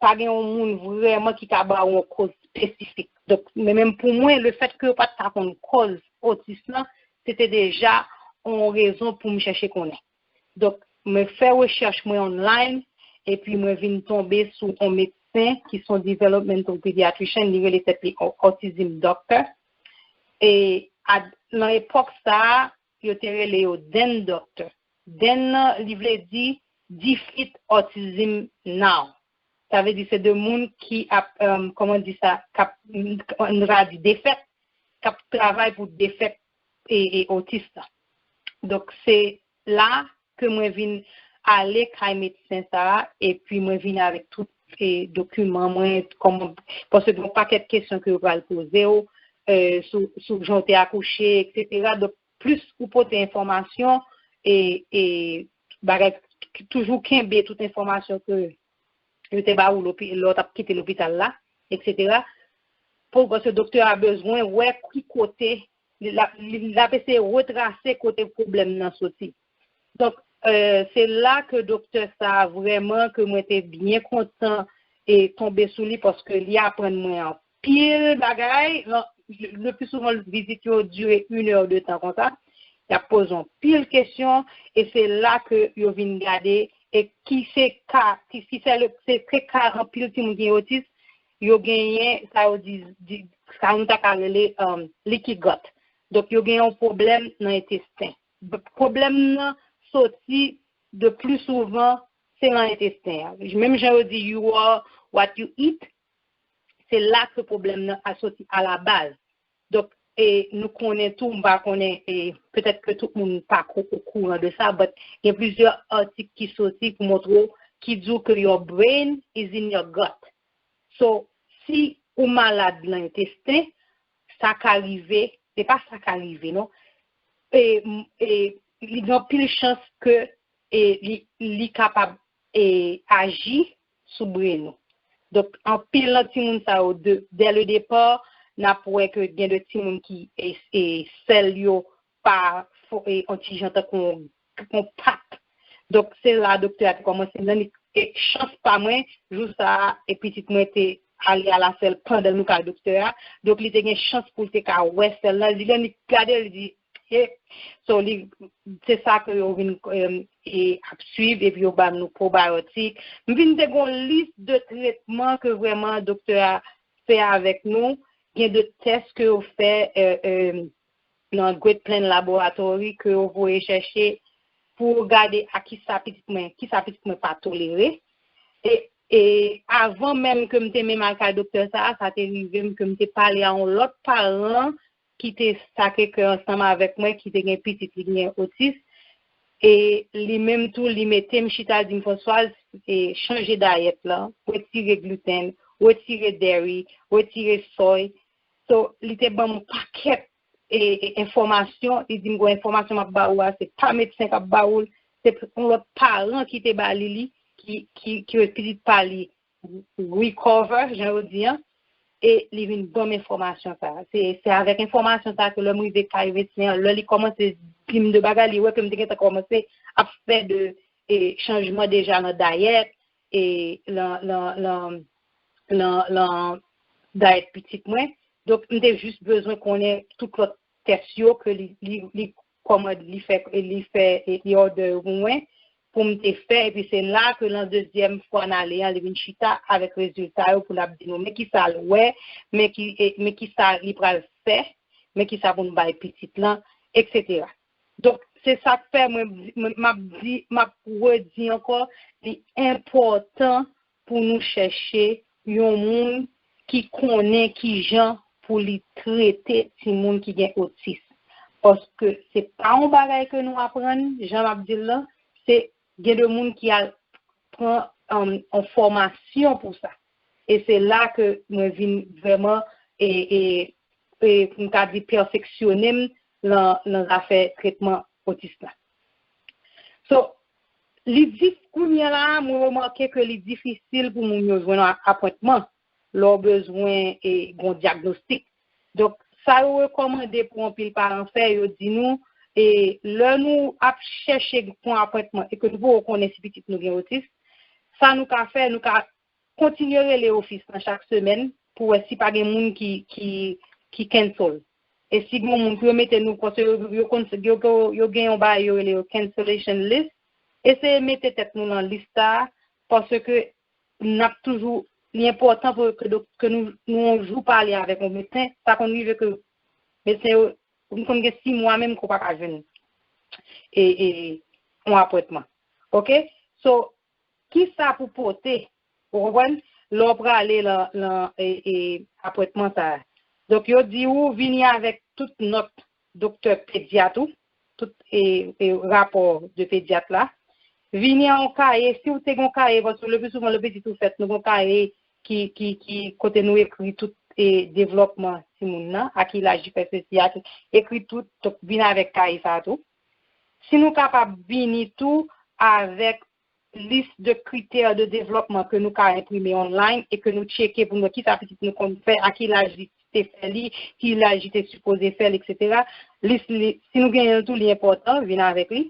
pa gen yon moun vrèman ki ka ba w yon kòz espesifik. Donk, men menm pou mwen, le fèt ke yo pa t ka konn kòz otis lan, se te deja yon rezon pou m chèche konnen. Donk, mwen fè rechèch mwen online, epi mwen vin tonbe sou yon medsen ki se yon developmental pediatrician, li rele tèt li au-, autism doctor. E a, nan epòk sa a, yo te rele yo den doctor. Den nan, li vle di defeat autism now. Sa vle di se de moun ki ap, um, kòman di sa, k ap, n ra di defèt, k ap travay pou defèt e, e otis la. Donk, se la ke mwen vin ale kay medsen sa a, epi mwen vin avèk tout e, dokiman mwen, kòman, paske gen yon pakèt kesyon ke yo pral poze w, e, sou, sou jan w te akouche, etsetera. Donk, plis ou pote enfòmasyon, e, e, bagay, toujou kenbe tout enfòmasyon ke yo te ba ou lopi-, lè w t ap kite lopital la, etsetera. Pou, paske doktè a bezwen wè ki kote, li, l ap, li, l ap eseye retrase kote pwoblèm nan soti. Donk, e, se la ke doktè sa a vrèman ke mwen te byen kontan e tonbe sou li paske li aprann mwen anpil bagay. Lan, le, le pli souvan, vizit yo dire inè de tan konsa. Y ap poze anpil kesyon e se la ke yo vin gade e ki se ka, ki, ki se le, se, se ka anpil timoun ki gen otis, yo genyen sa yo di, di, sa nou ta ka rele, um, leaky gut. Donk, yo gen yon pwoblèm nan entesten. Pwoblèm nan soti de pli souvan, se nan entesten an. Menm jan yo di, "You are what you eat," se la ke pwoblèm nan a soti a la baz. Donk, e nou konnen tou, m pa konnen, e petèt ke tout moun pa ko-, okouran de sa, but gen plizyè atik ki soti pou montre w, ki di w ke your brain is in your gut. So, si ou malad nan entesten, sa ka rive, se pa sa ka rive, non. E, m, e, li gen anpil chans ke, e, li, li kapab, e, aji sou bren nou. Donk, anpil nan timoun sa yo, de, dès le départ, n ap wè ke gen de timoun ki, e, e, sèl yo pa fò, e, yon ti jan tankou yon, yon pat. Donk, se la doktè a te kòmanse, nan li, e, chans pa mwen, jou sa a, e pitit mwen te ale a la sèl pandan nou kay doktè a. Donk, li te gen chans pou l te ka wè sèl lan. Li, lè li gade, li di, "Ye." So, li, se sa ke yo vin, em, e, ap swiv, epi yo ban nou pwobayotik. M vin te gen yon lis de tretman ke vrèman doktè a fè avèk nou. Gen de tès ke yo fè, e, e, nan Great Plains Laboratory ke yo voye chèche pou gade a kisa pitit mwen, kisa pitit mwen pa tolere. E, e avan menm ke m te menm al kay doktè sa a, sa te rive m ke m te pale a yon lòt paran ki te Sacré-Cœur ansanm avèk mwen, ki te gen pitit li gen otis. E li menm tou, li mete m chita, li di m, "Françoise, e, chanje dayèt lan, retire gluten, retire dairy, retire soy." So, li te ban m yon pakèt, e, e, enfòmasyon. Li di m, "Gon enfòmasyon m ap ba ou a, se pa medsen k ap ba ou l, se yon lòt paran ki te ba li li, ki, ki, ki pitit pa li recover, jan yo di an." E li vin ban m enfòmasyon sa a. Se, se avèk enfòmasyon sa a ke lè m rive kay medsen an, lè li kòmanse di m de bagay, li wè ke m te gentan kòmanse ap fè de, e, chanjman deja nan dayèt, e, lan, lan, lan, lan, lan dayèt pitit mwen. Donk, m te jis bezwen konnen tout lòt tès yo ke li, li, li kòmande, li fè, li fè, e, li òdè yo pou mwen, pou m te fè, epi se la ke lan dezyèm fwa n ale an, li vin chita avèk rezilta yo pou l ap di nou, men kisa l wè, men ki, e, men kisa li pral fè, men kisa pou n bay pitit lan, etsetera. Donk, se sa k fè mwen, mwen, m ap di, m ap redi ankò, li enpòtan pou nou chèche yon moun ki konnen kijan pou li trete timoun ki gen otis. Paske se pa yon bagay ke nou aprann, jan m ap di l lan, se gen de moun ki al pran um, yon fòmasyon pou sa. E se la ke mwen vin vrèman, e, e, e, m ka di, pèfeksyone m nan, nan zafè tretman otis la. So, li di, kounye a la, mwen remake ke li difisil pou moun yo jwenn a- apwentman lè w bezwen e, gon dyagnostik. Donk, sa yo rekòmande pou anpil paran fè, yo di nou, e lè nou ap chèche pou apwentman e ke nou poko konnen si pitit nou gen otis, sa nou ka fè, nou ka kontinye rele ofis lan chak semèn pou wè si pa gen moun ki, ki, ki cancel. E si gen moun pou yo mete nou, paske yo, yo, konn- yo, yo, yo gen yon bagay yo rele yo cancellation list, eseye mete tèt nou nan lis sa a, paske n ap toujou, li enpòtan pou ke, dok- ke nou, nou yon jou pale avèk yon medsen, sa konn rive ke medsen yo, nou konn gen sis mwa menm ke w pa ka jwenn e, e, yon apwentman. Oke? So, ki sa pou pote, ou konprann, lè w prale lan, lan e, e, apwentman sa a. Donk, yo di ou vini avèk tout nòt doktè pedyat ou, tout e, e, rapò de pedyat la. Vini an yon kaye, si w te gen yon kaye, paske le pli souvan, le pitit ou fèt, nou gen yon kaye ki, ki, ki kote nou ekri tout e, devlòpman timoun nan, a ki laj li fè sesi, a ki, ekri tout, donk vin avèk kaye sa a tou. Si nou kapab vini tou avèk lis de critères de développement ke nou ka enprime online e ke nou tcheke pou nou ki sa pitit nou konn fè, a ki laj li te fè li, ki laj li te sipoze fè l, etsetera. Lis li, si nou genyen l tou, li enpòtan, vin avèk li.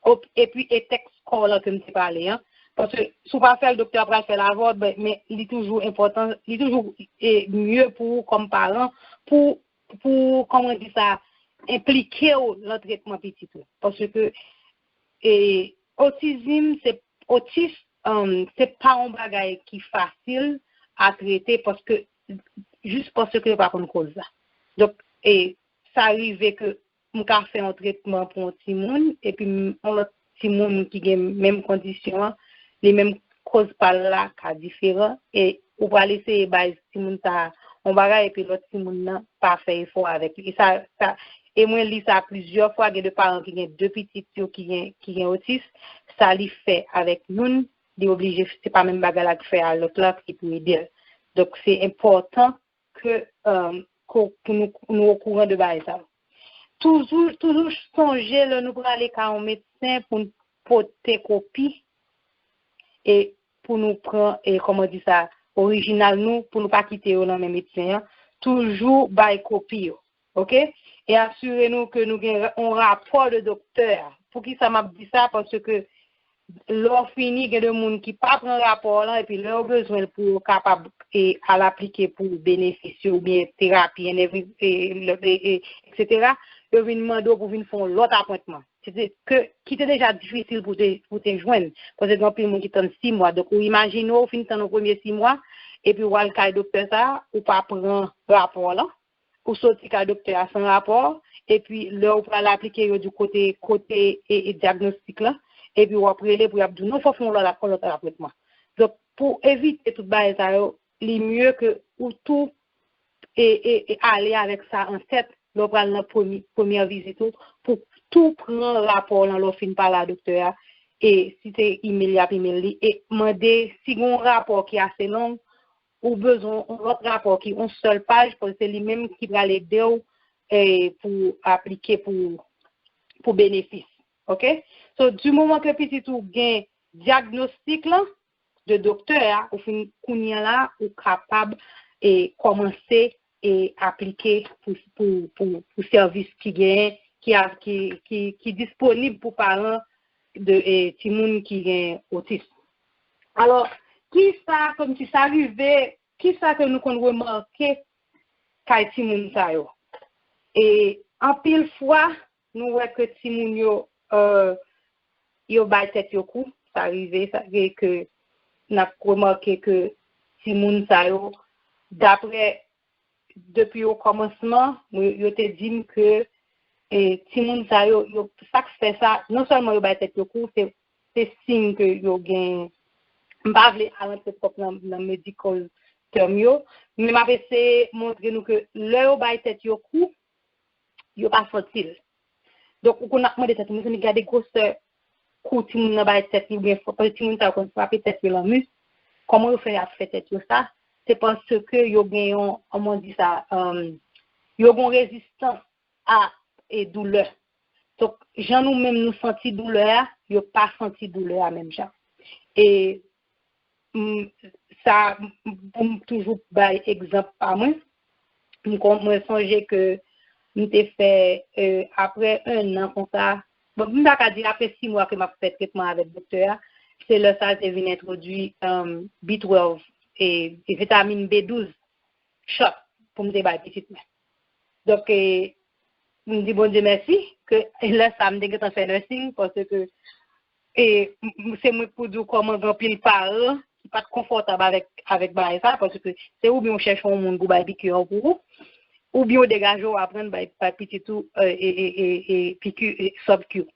Op- Epi e tèks kò lan ke m te pale an. Paske si w pa fè l, doktè a pral fè l avè w, ben, men li toujou enpòtan, li toujou e, mye pou ou kòm paran, pou, pou, kòman di sa, enplike w lan tretman pitit ou. Paske e, otizm, se, otis, um, se pa yon bagay ki fasil a trete paske, jis paske yo pa konn koz la. Donk, e, sa rive ke m ka fè yon tretman pou yon timoun, epi m- yon lòt timoun ki gen menm kondisyon an, li menm koz pa l la ka diferan, e ou pral eseye bay timoun sa a yon bagay, epi lòt timoun nan pa fè efò avèk li. E sa, sa, e mwen li sa plizyè fwa, gen de paran ki gen de pitit yo ki gen, ki gen otis, sa li fè avèk youn, li oblije, se pa menm bagay la ki fè a lòt la ki pou ede l. Donk, se enpòtan ke, um, ke, pou nou, nou okouran de bagay sa yo. Toujou, toujou sonje lè nou prale ka yon medsen pou n pote kopi e pou nou pran, e kòman di sa, orijinal nou, pou nou pa kite yo nan men medsen an. Toujou bay kopi yo, oke? E asire nou ke nou gen ra- yon rapò de doktè a. Poukisa m ap di sa? Paske lè w fini, gen de moun ki pa pran rapò lan, epi lè yo bezwen l pou yo kapab e, al aplike pou benefis yo, oubyen terapi, and every- e, e, e, etsetera, yo vin mande w pou vin fè yon lòt apwentman. Se te, ke, ki te deja difisil pou te, pou te jwenn. Paske gen anpil moun ki tann sis mwa. Donk, ou imajine w, ou fin tann yon premye sis mwa, epi w al kay doktè sa a, ou pa pran rapò lan, ou soti kay doktè a san rapò, epi lè ou pral aplike, yo di w kote, kote e, e dyagnostik lan, epi w ap rele pou y ap di w non, fò w fè yon lòt, yon lòt apwentman. Donk, pou evite tout bagay sa yo, li mye ke ou tou e, e, e ale avèk sa an tèt lè w pral nan premye, premyè vizit ou, pou tou pran rapò w lan lè w fin pale a doktè a, e si se imèl, y ap imèl li, e mande si gen yon rapò ki ase long, ou bezwen yon lòt rapò ki yon sèl paj, paske se li menm ki pral ede w e, pou aplike pou, pou benefis. Oke? So, di moman ke pitit ou gen dyagnostik lan, de doktè a, ou fin kounye a la, ou kapab e, kòmanse e, aplike pou, pou, pou, pou sèvis ki genyen, ki, a- ki, ki, ki disponib pou paran de e, timoun ki gen otis. Alò, ki sa, kòmsi sa rive, ki sa ke nou konn remake kay timoun sa yo? E anpil fwa, nou wè ke timoun yo, e, yo bay tèt yo kou, sa rive, sa rive ke n ap remake ke timoun sa yo, daprè, depi o kòmansman, yo, yo te di m ke e, timoun sa yo, yo, sa k fè sa, non sèlman yo bay tèt yo kou, se, se siy ke yo gen. M pa vle al antre twòp nan, nan medical term yo, men m ap eseye montre nou ke lè yo bay tèt yo kou, yo pa santi l. Donk, ou konn ap mande tèt ou, mezanmi, gade gwosè kou timoun nan bay tèt li, oubyen fò, paske timoun sa yo konn frape tèt yo lan mi. Kòman yo fè ap fè tèt yo sa? Se paske yo gen yon, kòman di sa, um, yo gen yon rezistans a e doulè. Donk, jan nou menm nou santi doulè a, yo pa santi doulè a menm jan. E m, sa, m, pou m toujou bay egzanp pa mwen, m kon, mwen sonje ke m te fè, e, apre en an konsa, bon, m ta ka di apre sis mwa ke m ap fè tretman avèk doktè a, se lè sa te vin entwodui, um, B twelve e, e vitamin B douz shot pou m te bay pitit mwen. Donk, e, m di Bondye mèsi ke lè sa m te gentan fè nursing, paske, e, m, m, se mwen k pou di w kòman gen anpil paran ki pa t konfòtab avèk, avèk bagay sa, paske se oubyen w chèche yon moun pou bay piki an pou ou, oubyen w degaje w aprann bay, bay pitit ou, e, e, e, e, e piki, e, sub-Q.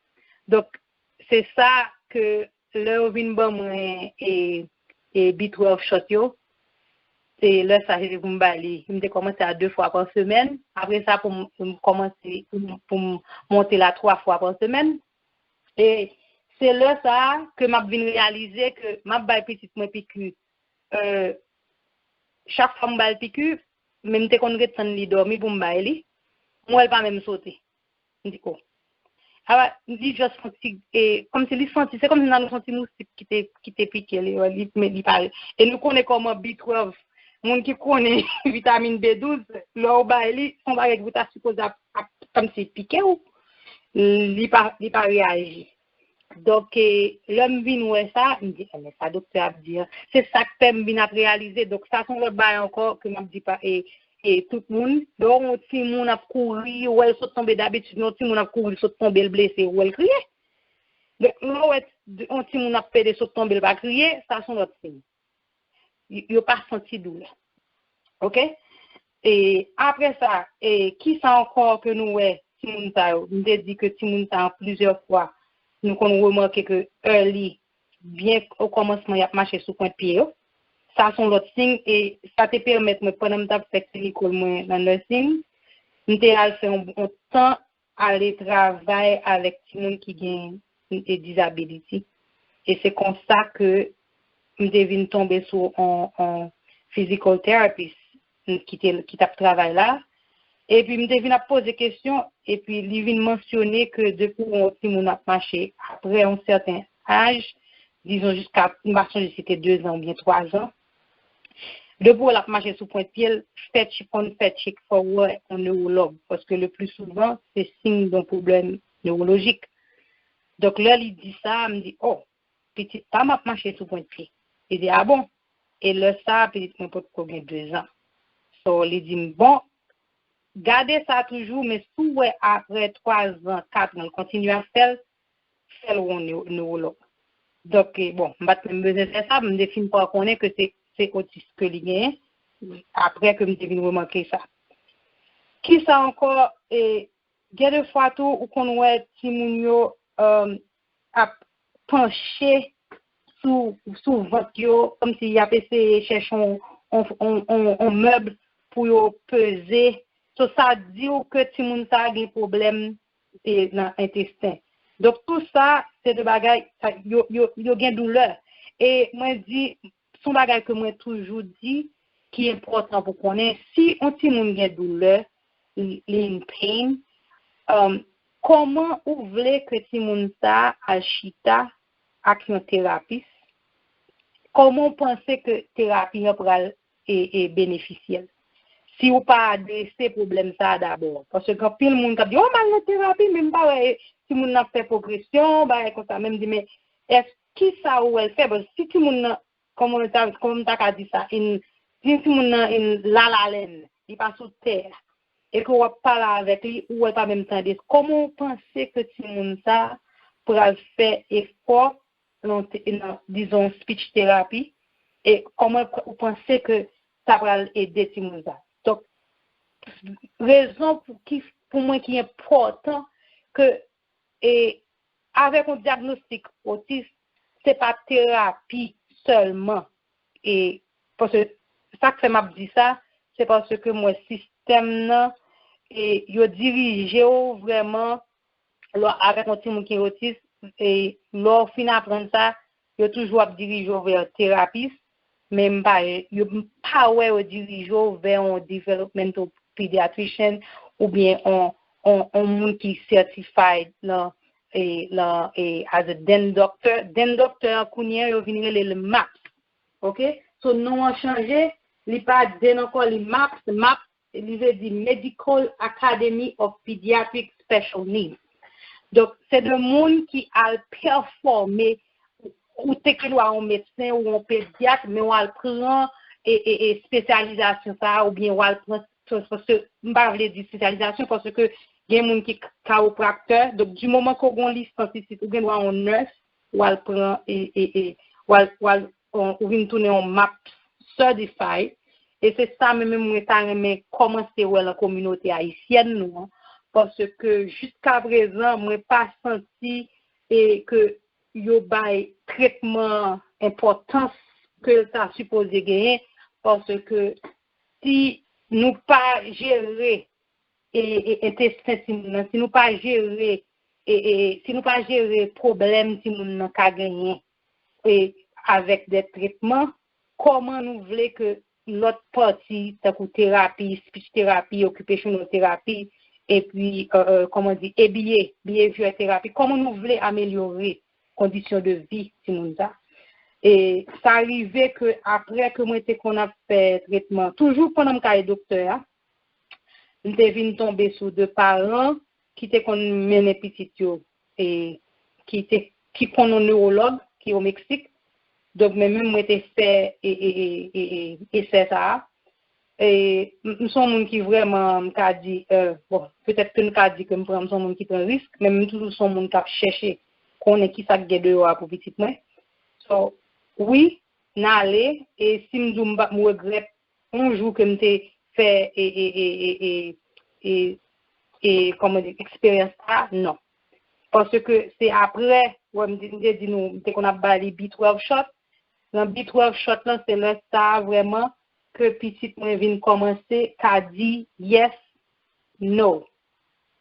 Donk, se sa ke lè yo vin ban mwen, e, e B twelve shot yo, se lè sa se te pou m bay li. M te kòmanse a de fwa pa semèn. Apre sa, pou m, pou m kòmanse, pou m, pou m monte l a twa fwa pa semèn. E se lè sa a ke m ap vin reyalize ke m ap bay pitit mwen piki, e, chak fwa m ba l piki, men m te konn ret tann li dòmi pou m bay li. M wè l pa menm sote. M di, "Oh." Apa, li just santi, e, kòmsi li santi, se kòmsi nan nou santi moustik ki te, ki te pike li, li, men li pa. E nou konnen kòman B twelve, moun ki konnen vitamin B douz, lè w bay li, se yon bagay ki pou ta sipoze ap, ap, kòmsi pike w, li pa, li pa reyaji. Donk, e, lè m vin wè sa, m di, "Eh, men sa doktè ap di an." Se sa k fè m vin ap reyalize. Donk, sa se yon lòt bagay ankò ke m ap di pa, e, e tout moun. Lè w wè yon timoun ap kouri, ou wè l sot tonbe, dabitid, yon timoun ap kouri, l sot tonbe, l blese, ou wè l kriye. Donk, lè w wè yon timoun ap pede sot tonbe, l pa kriye, sa se yon lòt siy. Y-, yo pa santi doulè. Oke? E apre sa, e kisa ankò ke nou wè timoun sa yo? M te di ke timoun sa yo, plizyè fwa, nou konn remake ke early, byen o kòmansman, y ap mache sou pwent pye yo. Sa se yon lòt siy, e sa te pèmèt mwen, pandan m t ap fè clinical mwen nan nursing, m te al fè yon, yon tan ale travay avèk timoun ki gen, e, disability. E se konsa ke m te vin tonbe sou yon, yon physical therapist ki te, ki t ap travay la. Epi m te vin ap poze kesyon, epi li vin mansyone ke depi yon timoun ap mache apre yon sèten aj, dizon jiska, m pa sonje si se te de zan oubyen twa zan, depi w wè l ap mache sou pwent pye l, fè tch-, konn fè tchek, fò w wè yon newològ, paske le pli souvan, se siy yon pwoblèm newolojik. Donk, lè li di sa, m di, "Oh, pitit pa m ap mache sou pwent pye." Li di, "Ah bon?" E lè sa a, pitit mwen potko gen de zan. So, li di m, "Bon, gade sa toujou, men si w wè apre twa zan, kat zan, l kontinye ap fè l, fè l wè yon newo-, newològ." Donk, e, bon, m pa t menm bezwen fè sa, m te fin pa konnen ke se, se otis ke li genyen, apre ke m te vin remake sa. Kisa ankò, e, gen de fwa tou, ou konn wè timoun yo, e, ap panche sou, sou vant yo, kòmsi y ap eseye chèche yon, yon, yon, yon, yon mèb pou yo peze. So, sa di w ke timoun sa a gen pwoblèm, e, nan entesten. Donk, tou sa, se de bagay, sa, yo, yo, yo gen doulè. E mwen di, se yon bagay ke mwen toujou di, ki enpòtan pou konnen, si yon timoun gen doulè, li, li in pain, um, kòman ou vle ke timoun sa a al chita ak yon terapis? Kòman w panse ke terapi an pral, e, e, benefisye l? Si w pa adrese pwoblèm sa a dabò. Paske gen anpil moun k ap di, "Oh, m al nan terapi, men m pa wè timoun nan ap fè pwogresyon, bagay konsa." Men m di, "Men, èske, kisa ou wè l fè?" Paske si timoun nan, kòman m ta, kòman m ta ka di sa? In, si timoun nan in la la land, li pa sou tè a, e ke w ap pale avèk li, ou wè l pa menm tande. Kòman w panse ke timoun sa a pral fè efò nan, nan, dizon, speech therapy? E kòman w panse ke sa pral ede timoun sa a? Donk, rezon pou ki, pou mwen ki enpòtan ke e avèk yon dyagnostik otis, se pa terapi sèlman. E paske sa k fè m ap di sa, se paske m wè sistèm nan e yo dirije w vrèman lè avèk yon timoun ki otis, e lè w fin aprann sa, yo toujou ap dirije w vè terapis, men m pa, yo, m pa wè yo dirije w vè yon developmental pediatrician oubyen yon, yon, yon moun ki certified lan, e, lan, e, as a den doctor. Den doctor an kounye a, yo vin rele l maps. Ok? So, non an chanje, li pa den ankò, li maps, maps, li vle di Medical Academy of Pediatric Special Needs. Donk, se de moun ki al pèfòme, ou te gen dwa yon medsen ou yon pedyat, men w al pran e, e, e espesyalizasyon sa a, oubyen w al pran, paske m pa vle di espesyalizasyon, paske gen moun ki kawopraktè, donk, di moman ke w gen yon lisans isit, ou gen dwa yon nurse, w al pran, e, e, e, w al, w al, ou vin tounen yon map certified, e se sa menm mwen ta renmen kòmanse wè lan kominote ayisyèn nou an, paske jiska prezan, mwen pa santi e ke yo bay tretman enpòtans ke l ta sipoze genyen, paske si nou pa jere e, e entesten timoun nan, si nou pa jere e, e si nou pa jere pwoblèm timoun nan ka genyen e avèk de tretman, kòman nou vle ke lòt pati, tankou terapi, speech therapy, occupational therapy, epi, e, e, kòman di, A B A, behavior therapy, kòman nou vle amelyore kondisyon de vi timoun sa? E sa rive ke apre ke mwen te konn ap fè tretman, toujou pandan m ka ye doktè a, m te vin tonbe sou de paran ki te konn mennen pitit yo, e ki te, ki konn yon newològ ki o Meksik. Donk, men menm mwen te fè e, e, e, e, e, esè sa a. E, m, m se yon moun ki vrèman, m ka di, e, bon, petèt ke m ka di ke m pran, m se yon moun ki pran risk, men m toujou se yon moun k ap chèche konnen ki sa k gen deyò a pou pitit mwen. So, wi, n ale, e si m di w m p ap regrèt yon jou ke m te fè e, e, e, e, e, e, e, kòman di, eksperyans sa, non. Paske se apre, wè, m te, m te di nou, m te konn ap ba li B twelve shot. Nan B twelve shot lan, se lè sa a vrèman ke pitit mwen vin kòmanse ka di yes, no.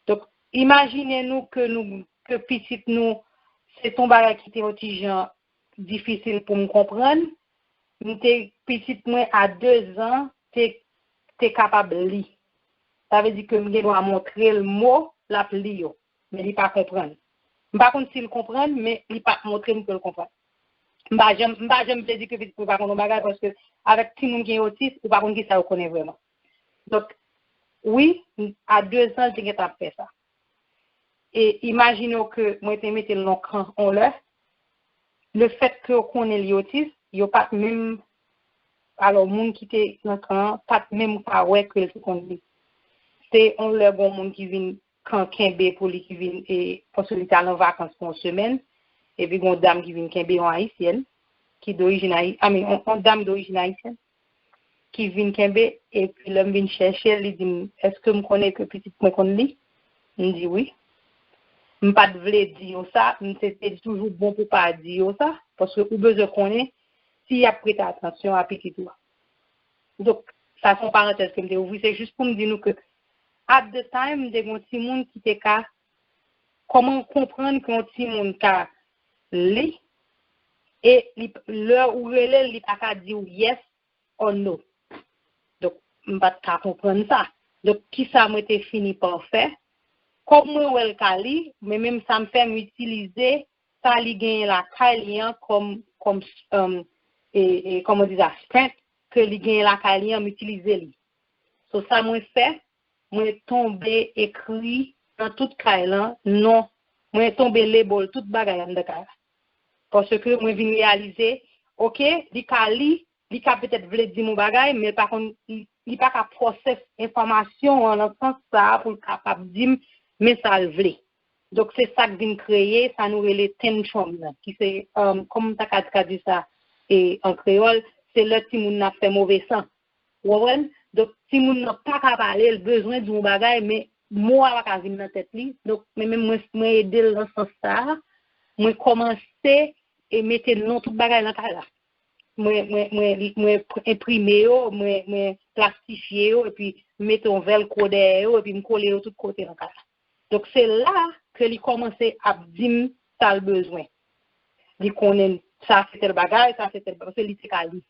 Donk, imajine nou ke nou, ke pitit nou, se t on bagay ki te yon ti jan difisil pou m konprann. M te, pitit mwen a de zan te, te kapab li. Sa vle di ke m gen dwa montre l mo, l ap li yo, men li pa konprann. M pa konn si l konprann, men li pa montre m ke l konprann. M pa janm, m pa janm vle di ke pitit mwen pa konn yon bagay, paske avèk timoun ki otis, ou pa konn kisa yo konnen vrèman. Donk, wi, a de zan, l te gentan ap fè sa. E imajine w ke mwen te mete l nan kan on lè, le fèt ke yo konnen li otis, yo pa t menm, alò, moun ki te nan kan an pa t menm ka wè ke l te konn li. Se on lè gon moun ki vin kan kenbe pou li, ki vin, e, paske li t al an vakans pou yon semèn, epi gon dam ki vin kenbe, yon ayisyèn, ki dorijin ayi-, I mean, on, on dam dorijin ayisyèn, ki vin kenbe, epi lè m vin chèche l, li di m, èske m konnen ke pitit mwen konn li? M di wi. M pa t vle di yo sa, m se te toujou bon pou pa di yo sa, paske ou bezwen konnen si y ap prete atansyon a pitit ou a. Donk, sa se yon parantèz ke m te ouvri, se jis pou m di nou ke at the time, m te gen yon timoun ki te ka, kòman konprann ke yon timoun ka li, e li, lè ou rele l, li pa ka di w yes or no. Donk, m pa t ka konprann sa. Donk, kisa mwen te fini pa fè? Kòm mwen wè l ka li, men menm sa m fè, m itilize sa li genyen lakay li an kòm, kòm, um, e, e, kòman di sa, strength ke li genyen lakay li an, m itilize li. So, sa mwen fè, mwen tonbe ekri nan tout kay lan, non, mwen tonbe label tout bagay anndan kay la. Paske mwen vin reyalize, ok, li ka li, li ka petèt vle di m yon bagay, men l pa konn, li, li pa ka pwosès enfòmasyon an nan sans sa a pou l kapab di m, men sa l vle. Donk, se sa k vin kreye sa nou rele tantrum nan, ki se, um, kòman m ta ka tradui sa e, an kreyòl, se lè timoun nan ap fè move san. Ou konprann? Donk, timoun nan pa ka pale, l bezwen di yon bagay, men mo a pa ka vin nan tèt li. Donk, men menm mwen, mwen ede l nan sans sa a. Mwen kòmanse e mete non tout bagay nan kay la. Mwen, mwen, mwen, mwen enprime yo, mwen, mwen plastifye yo, epi m mete yon velcro dèyè yo, epi m kole yo tout kote nan kay la. Donk, se la ke li kòmanse ap di m sa l bezwen. Li konnen sa se tèl bagay, sa se tèl bagay, paske li te ka li.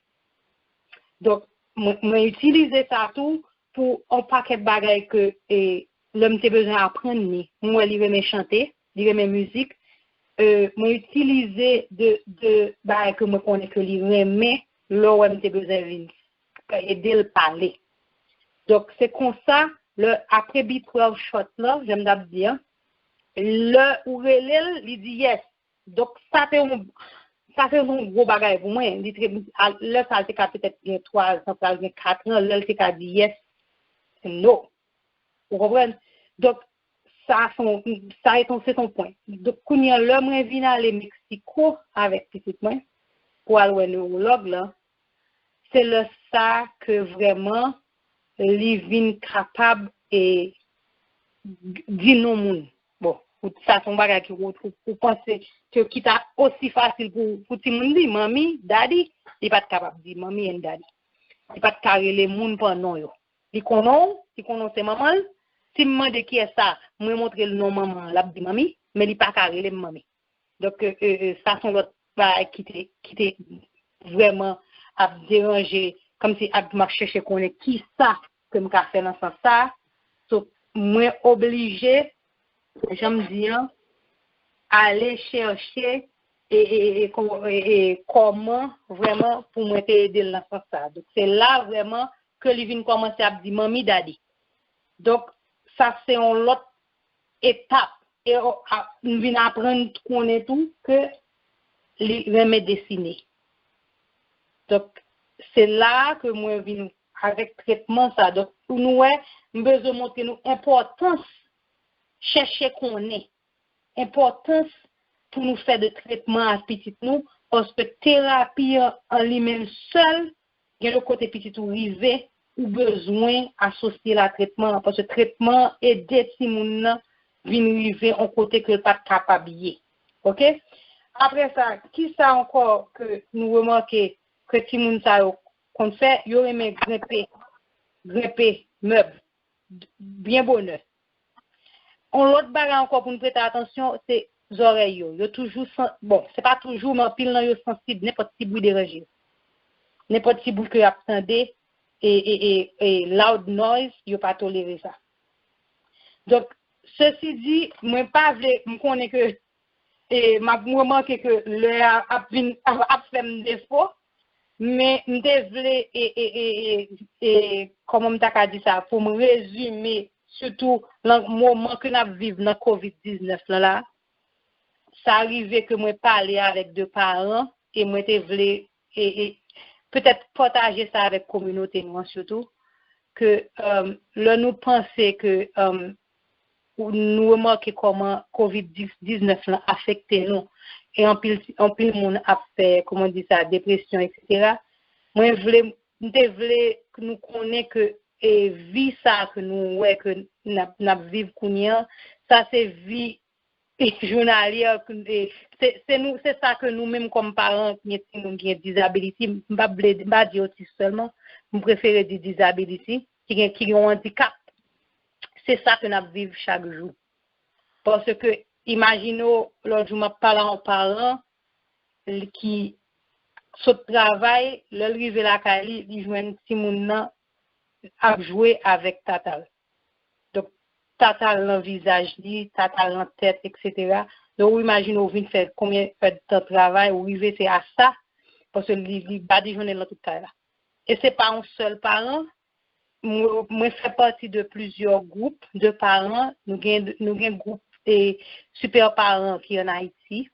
Donk, mwen, mwen itilize sa tou pou yon pakèt bagay ke, e, lè m te bezwen aprann li. Mwen wè li renmen chante, li renmen mizik. E, mwen itilize de, de bagay ke mwen konnen ke li renmen, lè w wè m te bezwen vin ede l pale. Donk, se konsa, lè, apre B twelve shot lan, jan m t ap di an, lè ou rele l, li di yes. Donk, sa te yon, sa te yon gwo bagay pou mwen. Li te, a, lè sa, l te ka petèt gen twa zan, pral gen kat an, lè l te ka di yes, no. Ou konprann? Donk, sa se yon, sa se yon, se yon pwen. Donk, kounye a, lè mwen vin ale Meksiko avèk pitit mwen, pou al wè newològ lan, se lè sa ke vrèman li vin kapab e di non moun. Bon, ou, sa se yon bagay ki ou, ou, ou panse ke ki ta osi fasil pou, pou timoun di, manmi, daddy, li pa t kapab di manmi and daddy. Li pa t ka rele moun pa non yo. Li konnen w, li konnen w se manman l. Si m mande kiyès sa, mwen montre l non manman an, l ap di manmi, men li pa ka rele m manmi. Donk, e, e, e, sa se yon lòt bagay ki te, ki te vrèman ap deranje, kòmsi ap, m ap chèche konnen kisa ke m ka fè nan sans sa. So, mwen oblije, jan m di an, ale chèche e, e, e, e, kò- e, e, kòman vrèman pou mwen te ede l nan sans sa. Donk, se la vrèman ke li vin kòmanse ap di manmi, daddy. Donk, sa se yon lòt etap. E o- a- m vin aprann konnen tou ke li renmen desine. Donk, se la ke mwen vin avèk tretman sa. Donk, pou nou wè, m bezwen montre nou enpòtans chèche konnen, enpòtans pou nou fè de tretman ak pitit nou, paske terapi an, an li menm sèl, gen de kote pitit ou rive, ou bezwen asosye l a tretman an, paske tretman an ede timoun nan vin rive yon kote ke l pa t kapab ye. Oke? Apre sa, kisa ankò ke nou remake ke timoun sa yo konn fè? Yo renmen grenpe, grenpe mèb, byen bonè. Yon lòt bagay ankò pou nou prete atansyon, se zòrèy yo. Yo toujou san- bon, se pa toujou, men anpil nan yo sansib, nenpòt ti bri deranje yo. Nenpòt ti bri ke y ap tande, e, e, e, e loud noise, yo pa tolere sa. Donk, sesi di, mwen pa vle, m konnen ke, e, m ap remake ke lè a ap vin, ap, ap fè m defo, men m te vle, e, e, e, e, e, kòman m ta ka di sa, pou m rezime, sitou nan moman ke n ap viv nan kovid diznèf lan la, sa rive ke mwen pale avèk de paran, e mwen te vle, e, e, petèt pataje sa avèk kominote nou an sitou, ke, um, lè nou panse ke, um, ou nou remake kòman kovid diznèf lan afekte nou, e anpil, anpil moun ap fè, kòman di sa, depresyon, etsetera. Mwen vle, m te vle nou konnen ke, e, vi sa ke nou wè ke n ap, n ap viv kounye a, sa se vi jounalyè, e, se, se nou, se sa ke nou menm kòm paran ki gen timoun ki gen disability, m pa vle, m pa di otis sèlman, m prefere di disability, ki gen, ki gen yon andikap, se sa ke n ap viv chak jou. Paske, imajine w, lòt jou m ap pale a yon paran, li ki sot travay, lè l rive lakay li, li jwenn timoun nan ap jwe avèk tata l. Donk, tata l nan vizaj li, tata l nan tèt, etsetera. Donk, ou imajine w vin fè konbyen èdtan travay, ou rive se a sa, paske li, li badijonnen nan tout kay la. E se pa yon sèl paran, mwen, mwen fè pati de plizyè gwoup de paran. Nou gen, nou gen gwoup, e, sipè paran ki ann Ayiti,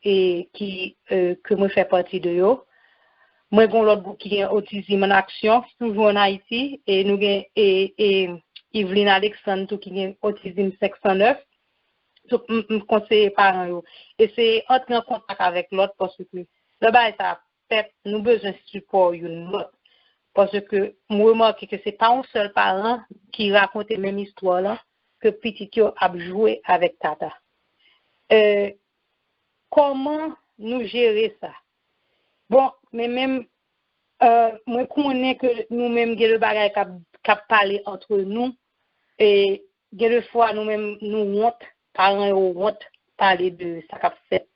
e ki, e, ke mwen fè pati de yo. Mwen gen yon lòt gwoup ki gen Autism en Action, toujou ann Ayiti, e nou gen, e, e, Yveline Alexandre tou ki gen Autism senk san nèf. Tout m, m konseye paran yo. Eseye antre an kontak avèk lòt, paske lè bagay sa ap fèt, nou bezwen sipò youn lòt. Paske m remake ke se pa yon sèl paran ki rakonte menm istwa lan, ke pitit yo ap jwe avèk tata. E, kòman nou jere sa? Bon, men menm, e, mwen konnen ke nou menm gen de bagay k ap, k ap pale antre nou, e gen de fwa nou menm nou wont, paran yo wont pale de sa k ap fèt.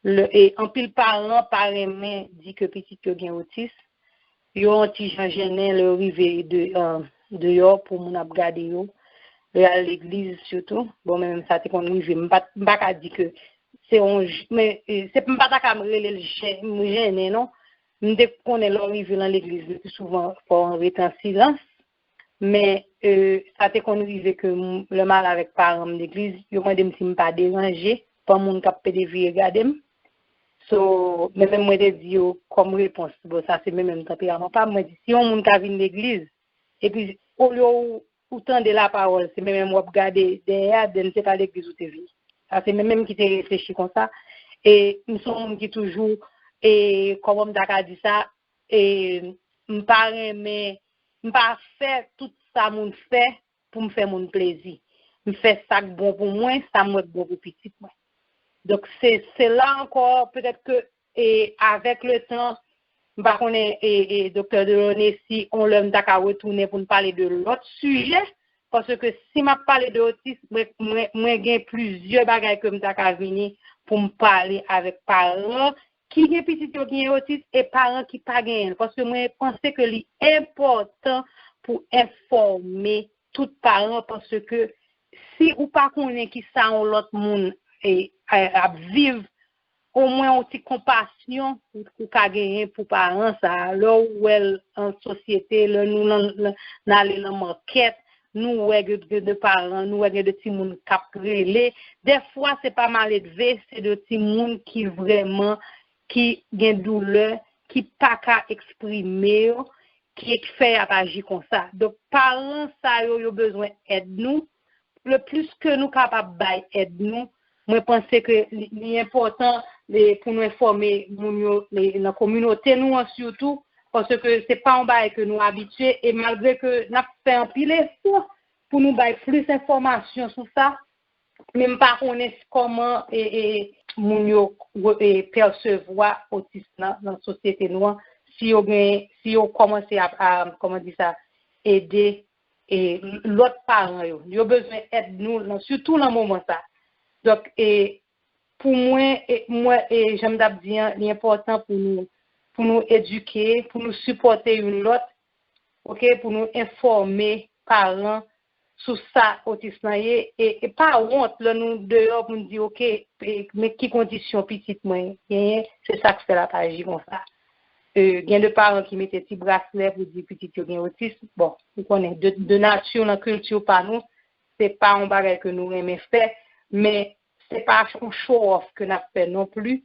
Le, e anpil paran pa renmen di ke pitit yo gen otis. Yo yon ti jan jennen lè yo rive de, e, deyò pou moun ap gade yo. Lè y al legliz sitou. Bon, men menm sa te konn rive. M pa, m pa ka di ke se yon j-, men, e, se, m pa ta ka rele l jen-, jennen, non. M te konnen lè w rive nan legliz, le pi souvan, fò w rete an silans. Men, e, sa te konn rive ke m, lè m al avèk paran m legliz, yo mande m si m pa deranje pa moun k ap pede vire gade m. So, men menm mwen te di yo kòm repons, bon, sa se men menm tanperaman pa m, mwen di, si yon moun ka vin legliz, epi olye w, ou tande lapawòl, se men menm w ap gade dèyè a, then se pa legliz ou te vini. Sa se men menm ki te reflechi konsa. E m se yon moun ki toujou, e kòman m ta ka di sa, e m pa renmen, m pa fè tout sa moun fè pou m fè moun plezi. M fè sa k bon pou mwen, sa m wè k bon pou pitit mwen. Donk, se, se la ankò, petèt ke, e, avèk le tan, m pa konnen, e, e, Doktè Delaunay, si on lè m ta ka retounen pou n pale de lòt sijè, paske si m ap pale de otis, mwen, mwen, mwen gen plizyè bagay ke m ta ka vini pou m pale avèk paran ki gen pitit yo gen otis e paran ki pa genyen l. Paske mwen panse ke li enpòtan pou enfòme tout paran, paske si ou pa konnen ki sa yon lòt moun, e, a, ap viv, omwen yon ti konpasyon ou, ou ka genyen pou paran sa a. Lè ou wè l an sosyete, lè nou nan, nan, n ale nan makèt, nou wè gen, gen de paran, nou wè gen de timoun k ap rele. Dèfwa, se pa maledve, se de timoun ki vrèman, ki gen doulè, ki pa ka eksprime yo, ki fè y ap aji konsa. Donk, paran sa yo, yo bezwen èd nou. Le plis ke nou kapab bay èd nou, mwen panse ke li, li enpòtan, e, pou nou enfòme moun yo, e, nan kominote nou an sitou, paske se pa yon bagay ke nou abitye, e malgre ke n ap fè anpil efò pou nou bay plis enfòmasyon sou sa, men m pa konnen kòman, e, e, moun yo, e, pèsevwa otis nan, nan sosyete nou an, si yo gen, si yo kòmanse ap, a, kòman di sa, ede, e, lòt paran yo. Yo bezwen èd nou, nan, sitou nan moman sa. Donk, e, pou mwen, e, mwen, e, jan m t ap di an, li enpòtan pou nou, pou nou edike, pou nou sipòte youn lòt, oke, pou nou enfòme paran sou sa otis lan ye, e, e pa wont lè nou deyò pou n di, oke, e, men ki kondisyon pitit mwen genyen, se sa k fè l ap aji konsa. E, gen de paran ki mete ti braslè pou di pitit yo gen otis. Bon, ou konnen, de, de nati, nan kilti pa nou, se pa yon bagay ke nou renmen fè, men se pa yon show off ke n ap fè non pli,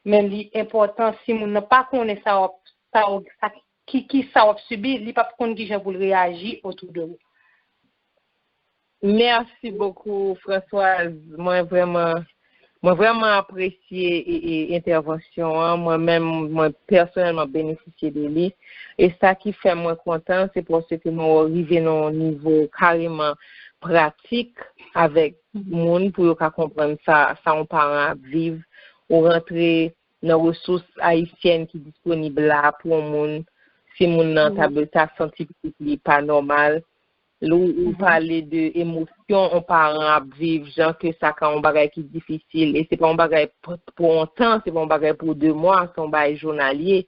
men li enpòtan si moun nan pa konnen sa w ap, sa w, sa, ki, ki sa w ap sibi, li p ap konn kijan pou l reyaji otou de ou. Merci beaucoup, Françoise. Mwen vrèman, mwen vrèman apresye e, e, entèvansyon an. Mwen menm, mwen pèsonèlman benefisye de li. E sa ki fè mwen kontan, se paske mwen rive nan yon nivo kareman pratik avèk moun pou yo ka konprann sa, sa yon paran ap viv. Ou rantre nan resous ayisyèn ki disponib la pou yon moun, si moun nan ta, ta santi pitit li pa nòmal. Lè ou, ou pale de emosyon yon paran ap viv, jan ke sa ka yon bagay ki difisil, e se pa yon bagay p-, pou yon tan, se pa yon bagay pou de mwa, se yon bagay jounalye.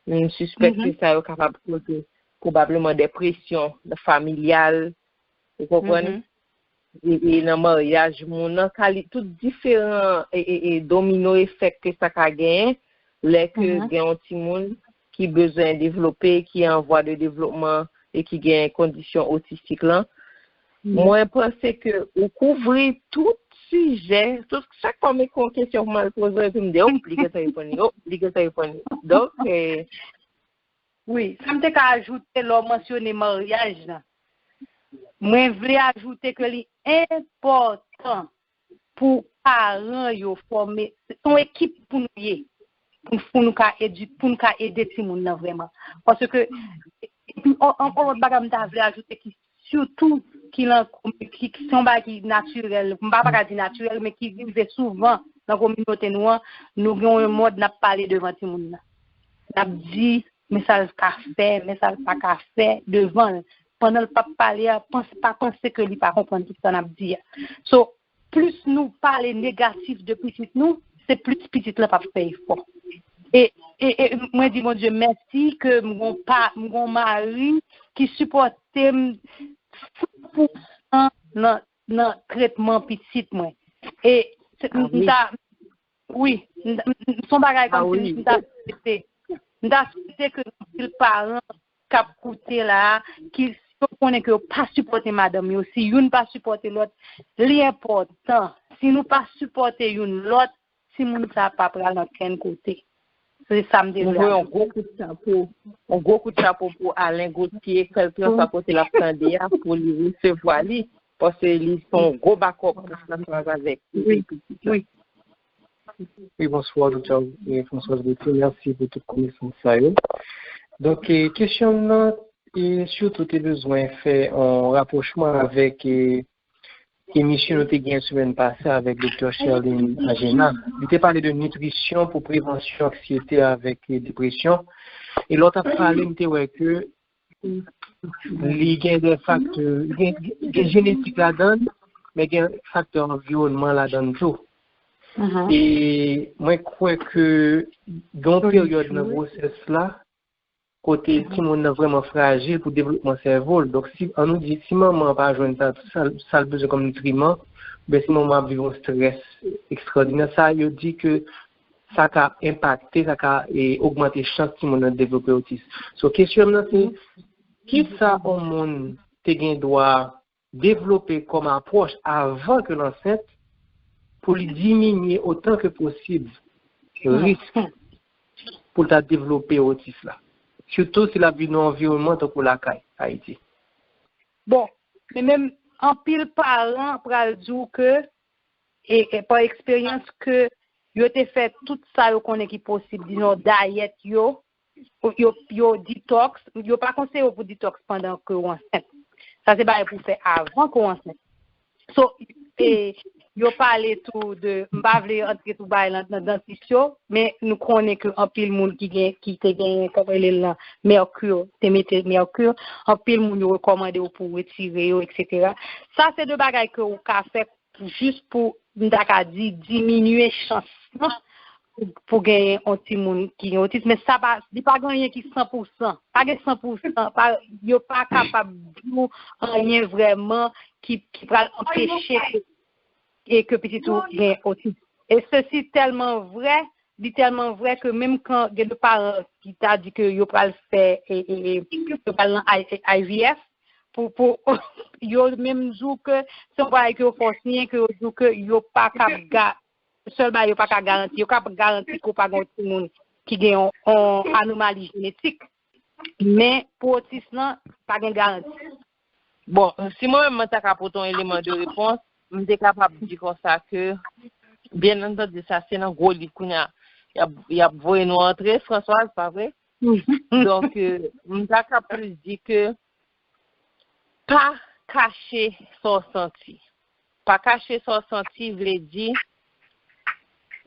M sispèk ke sa yo kapab koze pwobableman de presyon familyal, ou konprann? E, e nan maryaj moun nan, kali-, tout diferan e, e, e domino efèk ke sa ka genyen lè ke gen yon timoun ki bezwen devlope, ki an vwa de devlopman e ki gen kondisyon otistik lan. Mwen panse ke ou kouvri tout sijè, tout, chak fwa mwen gen yon kesyon pou m al poze w, epi m di, o, li gentan reponn li, o, li gentan reponn li. Donk, e, Wi, sa m te ka ajoute lè w mansyone maryaj lan. Mwen vle ajoute ke li enpòtan pou paran yo fòme, se yon ekip pou nou ye, pou, pou nou ka edi-, pou nou ka ede timoun nan vrèman. Paske, epi, on, on, on lòt bagay m ta vle ajoute ki sitou ki lan ki, ki se yon bagay ki natirèl, m pa pa ka di natirèl, men ki rive souvan nan kominote nou an, nou gen yon mòd n ap pale devan timoun nan. N ap di men sa l ka fè, men sa l pa ka fè devan l. Pandan l p ap pale a, panse, pa panse ke li pa konprann tout sa n ap di a. So, plis nou pale negatif de pitit nou, se plis pitit lan p ap fè efò. E, e, e mwen di Bondye mèsi ke m gon pa, m gon mari ki sipòte m san pou san nan, nan tretman pitit mwen. E se- m ta, wi, m ta- m- se yon bagay kòmsi m ta swete. M ta swete ke gen anpil paran k ap koute la a, ki si yo konnen ke yo pa sipòte madanm yo, si youn pa sipòte lòt, li enpòtan. Si nou pa sipòte youn lòt, timoun sa a pa pral ankenn kote. Se sa m te Mwen vle voye yon gwo kout chapo, yon gwo kout chapo pou Alen Gauthier, kèlkeswa kote l ap tande a, pou li resevwa li, paske li se yon gwo bakòp pou Françoise avèk pitit la. Wi, bonswa, doktè Françoise Gauthier. Mèsi pou tout konesans sa yo. Donk, eh, kesyon m nan, e sitou te bezwen fè yon rapwochman avèk, eh, emisyon nou te gen semèn pase avèk doktè Sherline Agena. Li te pale de nitrisyon pou prevansyon anksiyete avèk, eh, depresyon. E lè w t ap pale, m te wè ke li gen de faktè, gen, gen jenetik ladan l, men gen faktè anviwònman ladan l tou. E mwen kwè ke gen yon peryòd nan gwosès la, kote timoun nan vrèman frajil pou devlopman sèvo l. Donk, si, an nou di, si manman an pa jwenn sa, sa, sa l bezwen kòm nitriman, oubyen si manman an ap viv yon strès ekstwòdinè, sa yo di ke sa ka enpakte, sa ka, e, ogmante chans timoun nan devlope otis. So, kesyon m nan se, kisa yon moun te gen dwa devlope kòm apwòch avan ke l ansent pou li diminye otan ke posib risk pou l ta devlope otis la? Sitou si l ap viv nan yon anviwònman tankou lakay, Ayiti. Bon, men menm anpil paran pral di w ke, e, e pa eksperyans, ke yo te fè tout sa yo konnen ki posib, dizon, dayèt yo, yo, yo detox, yo pa konseye w pou detox pandan ke w ansent. Sa se bagay pou w fè avan ke w ansent. So, e, yo pale tou de, m pa vle antre tou bagay lan nan dantis yo, men nou konnen ke anpil moun ki gen, ki te gen, kòman rele l lan, mèkir, te mete mèkir, anpil moun yo rekòmande w pou w retire yo, etsetera. Sa se de bagay ke w ka fè jis pou, m ta ka di, diminye chans lan pou, pou genyen yon timoun ki gen otis. Men sa pa, li pa gen anyen ki san pou san. Pa gen san pou san. Pa, yo pa kapab di w anyen vrèman ki, ki pral anpeche ke, e ke pitit ou gen otis. E se si tèlman vrè, li tèlman vrè ke menm kan gen de paran ki ta di ke yo pral fè, e, e, e, yo pral nan I-, I V F, pou, pou, yo menm di w ke se yon bagay ke yo fè w siyen, ke yo di w ke yo pa kab ga-, sèl bagay yo pa ka garanti, yo ka garanti ke w pa gen yon timoun ki gen yon, yon anomali jenetik, men pou otis lan, pa gen garanti. Bon, si mwen menm mwen ta ka pote yon eleman de repons, m te kapab di konsa ke, byen antandi, sa se nan gwo liv kounye a, y ap, y ap voye nou antre, Françoise, pa vre? Donk, euh, m ta ka plis di ke pa kache sa w santi. Pa kache sa w santi vle di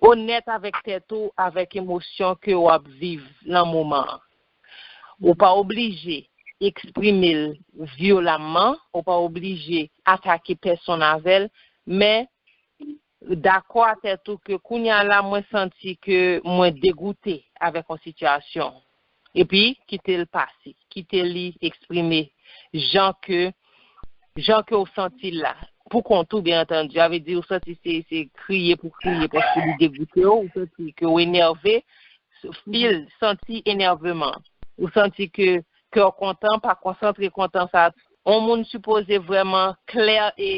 onèt avèk tèt ou, avèk emosyon ke w ap viv nan moman an. Ou pa oblije eksprime l vyolamman, ou pa oblije atake pèsonn avè l, men dakò a tèt ou ke kounye a la, mwen santi ke mwen degoute avèk yon sitiyasyon. Epi, kite l pase, kite li eksprime jan ke, jan ke w santi l la. Pou kont ou, byen antandi. Sa vle di, ou santi se, se kriye pou kriye, paske li degoute w, ou santi ke w enève, fil, santi enèveman. Ou santi ke kè w kontan, pa konsantre kontan sa. Yon moun sipoze vrèman klè e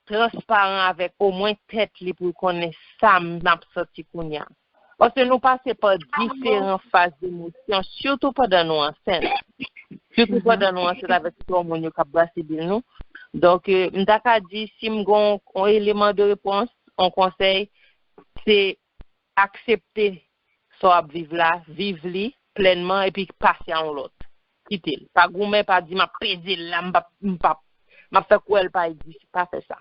transparan avèk omwen tèt li pou l konnen sa m ap santi kounye a. Paske nou pase pa diferan faz emosyon, sitou pandan nou ansent. Sitou pandan nou ansent avèk tout moun yo k ap brase bil nou. Donk, euh, m ta ka di, si m gon yon eleman de repons, yon konsèy, se aksepte sa w ap viv la, viv li plènman, epi pase a yon lòt. Kite l. Pa goumen, pa di, "M ap peze l la, m p ap, m p ap." M ap fè kwè l pa egziste. Pa fè sa.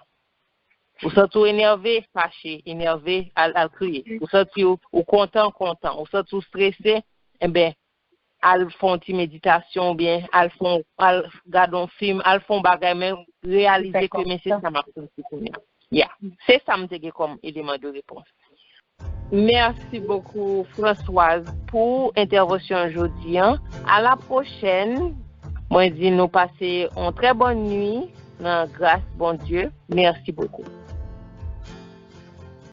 Ou santi w enève, fache, enève, al, al kriye. Ou santi w, ou kontan, kontan. Ou santi w strese, enben, al fè yon ti meditasyon oubyen al fè yon, al gade yon fim, al fè yon bagay, men reyalize ke men se sa m ap santi kounye a. Ya. Se sa m te gen kòm eleman de repons. Merci beaucoup, Françoise, pou entèvansyon jodi an. À la prochaine. Mwen di nou pase yon trè bòn nwi nan gras Bondye. Merci beaucoup.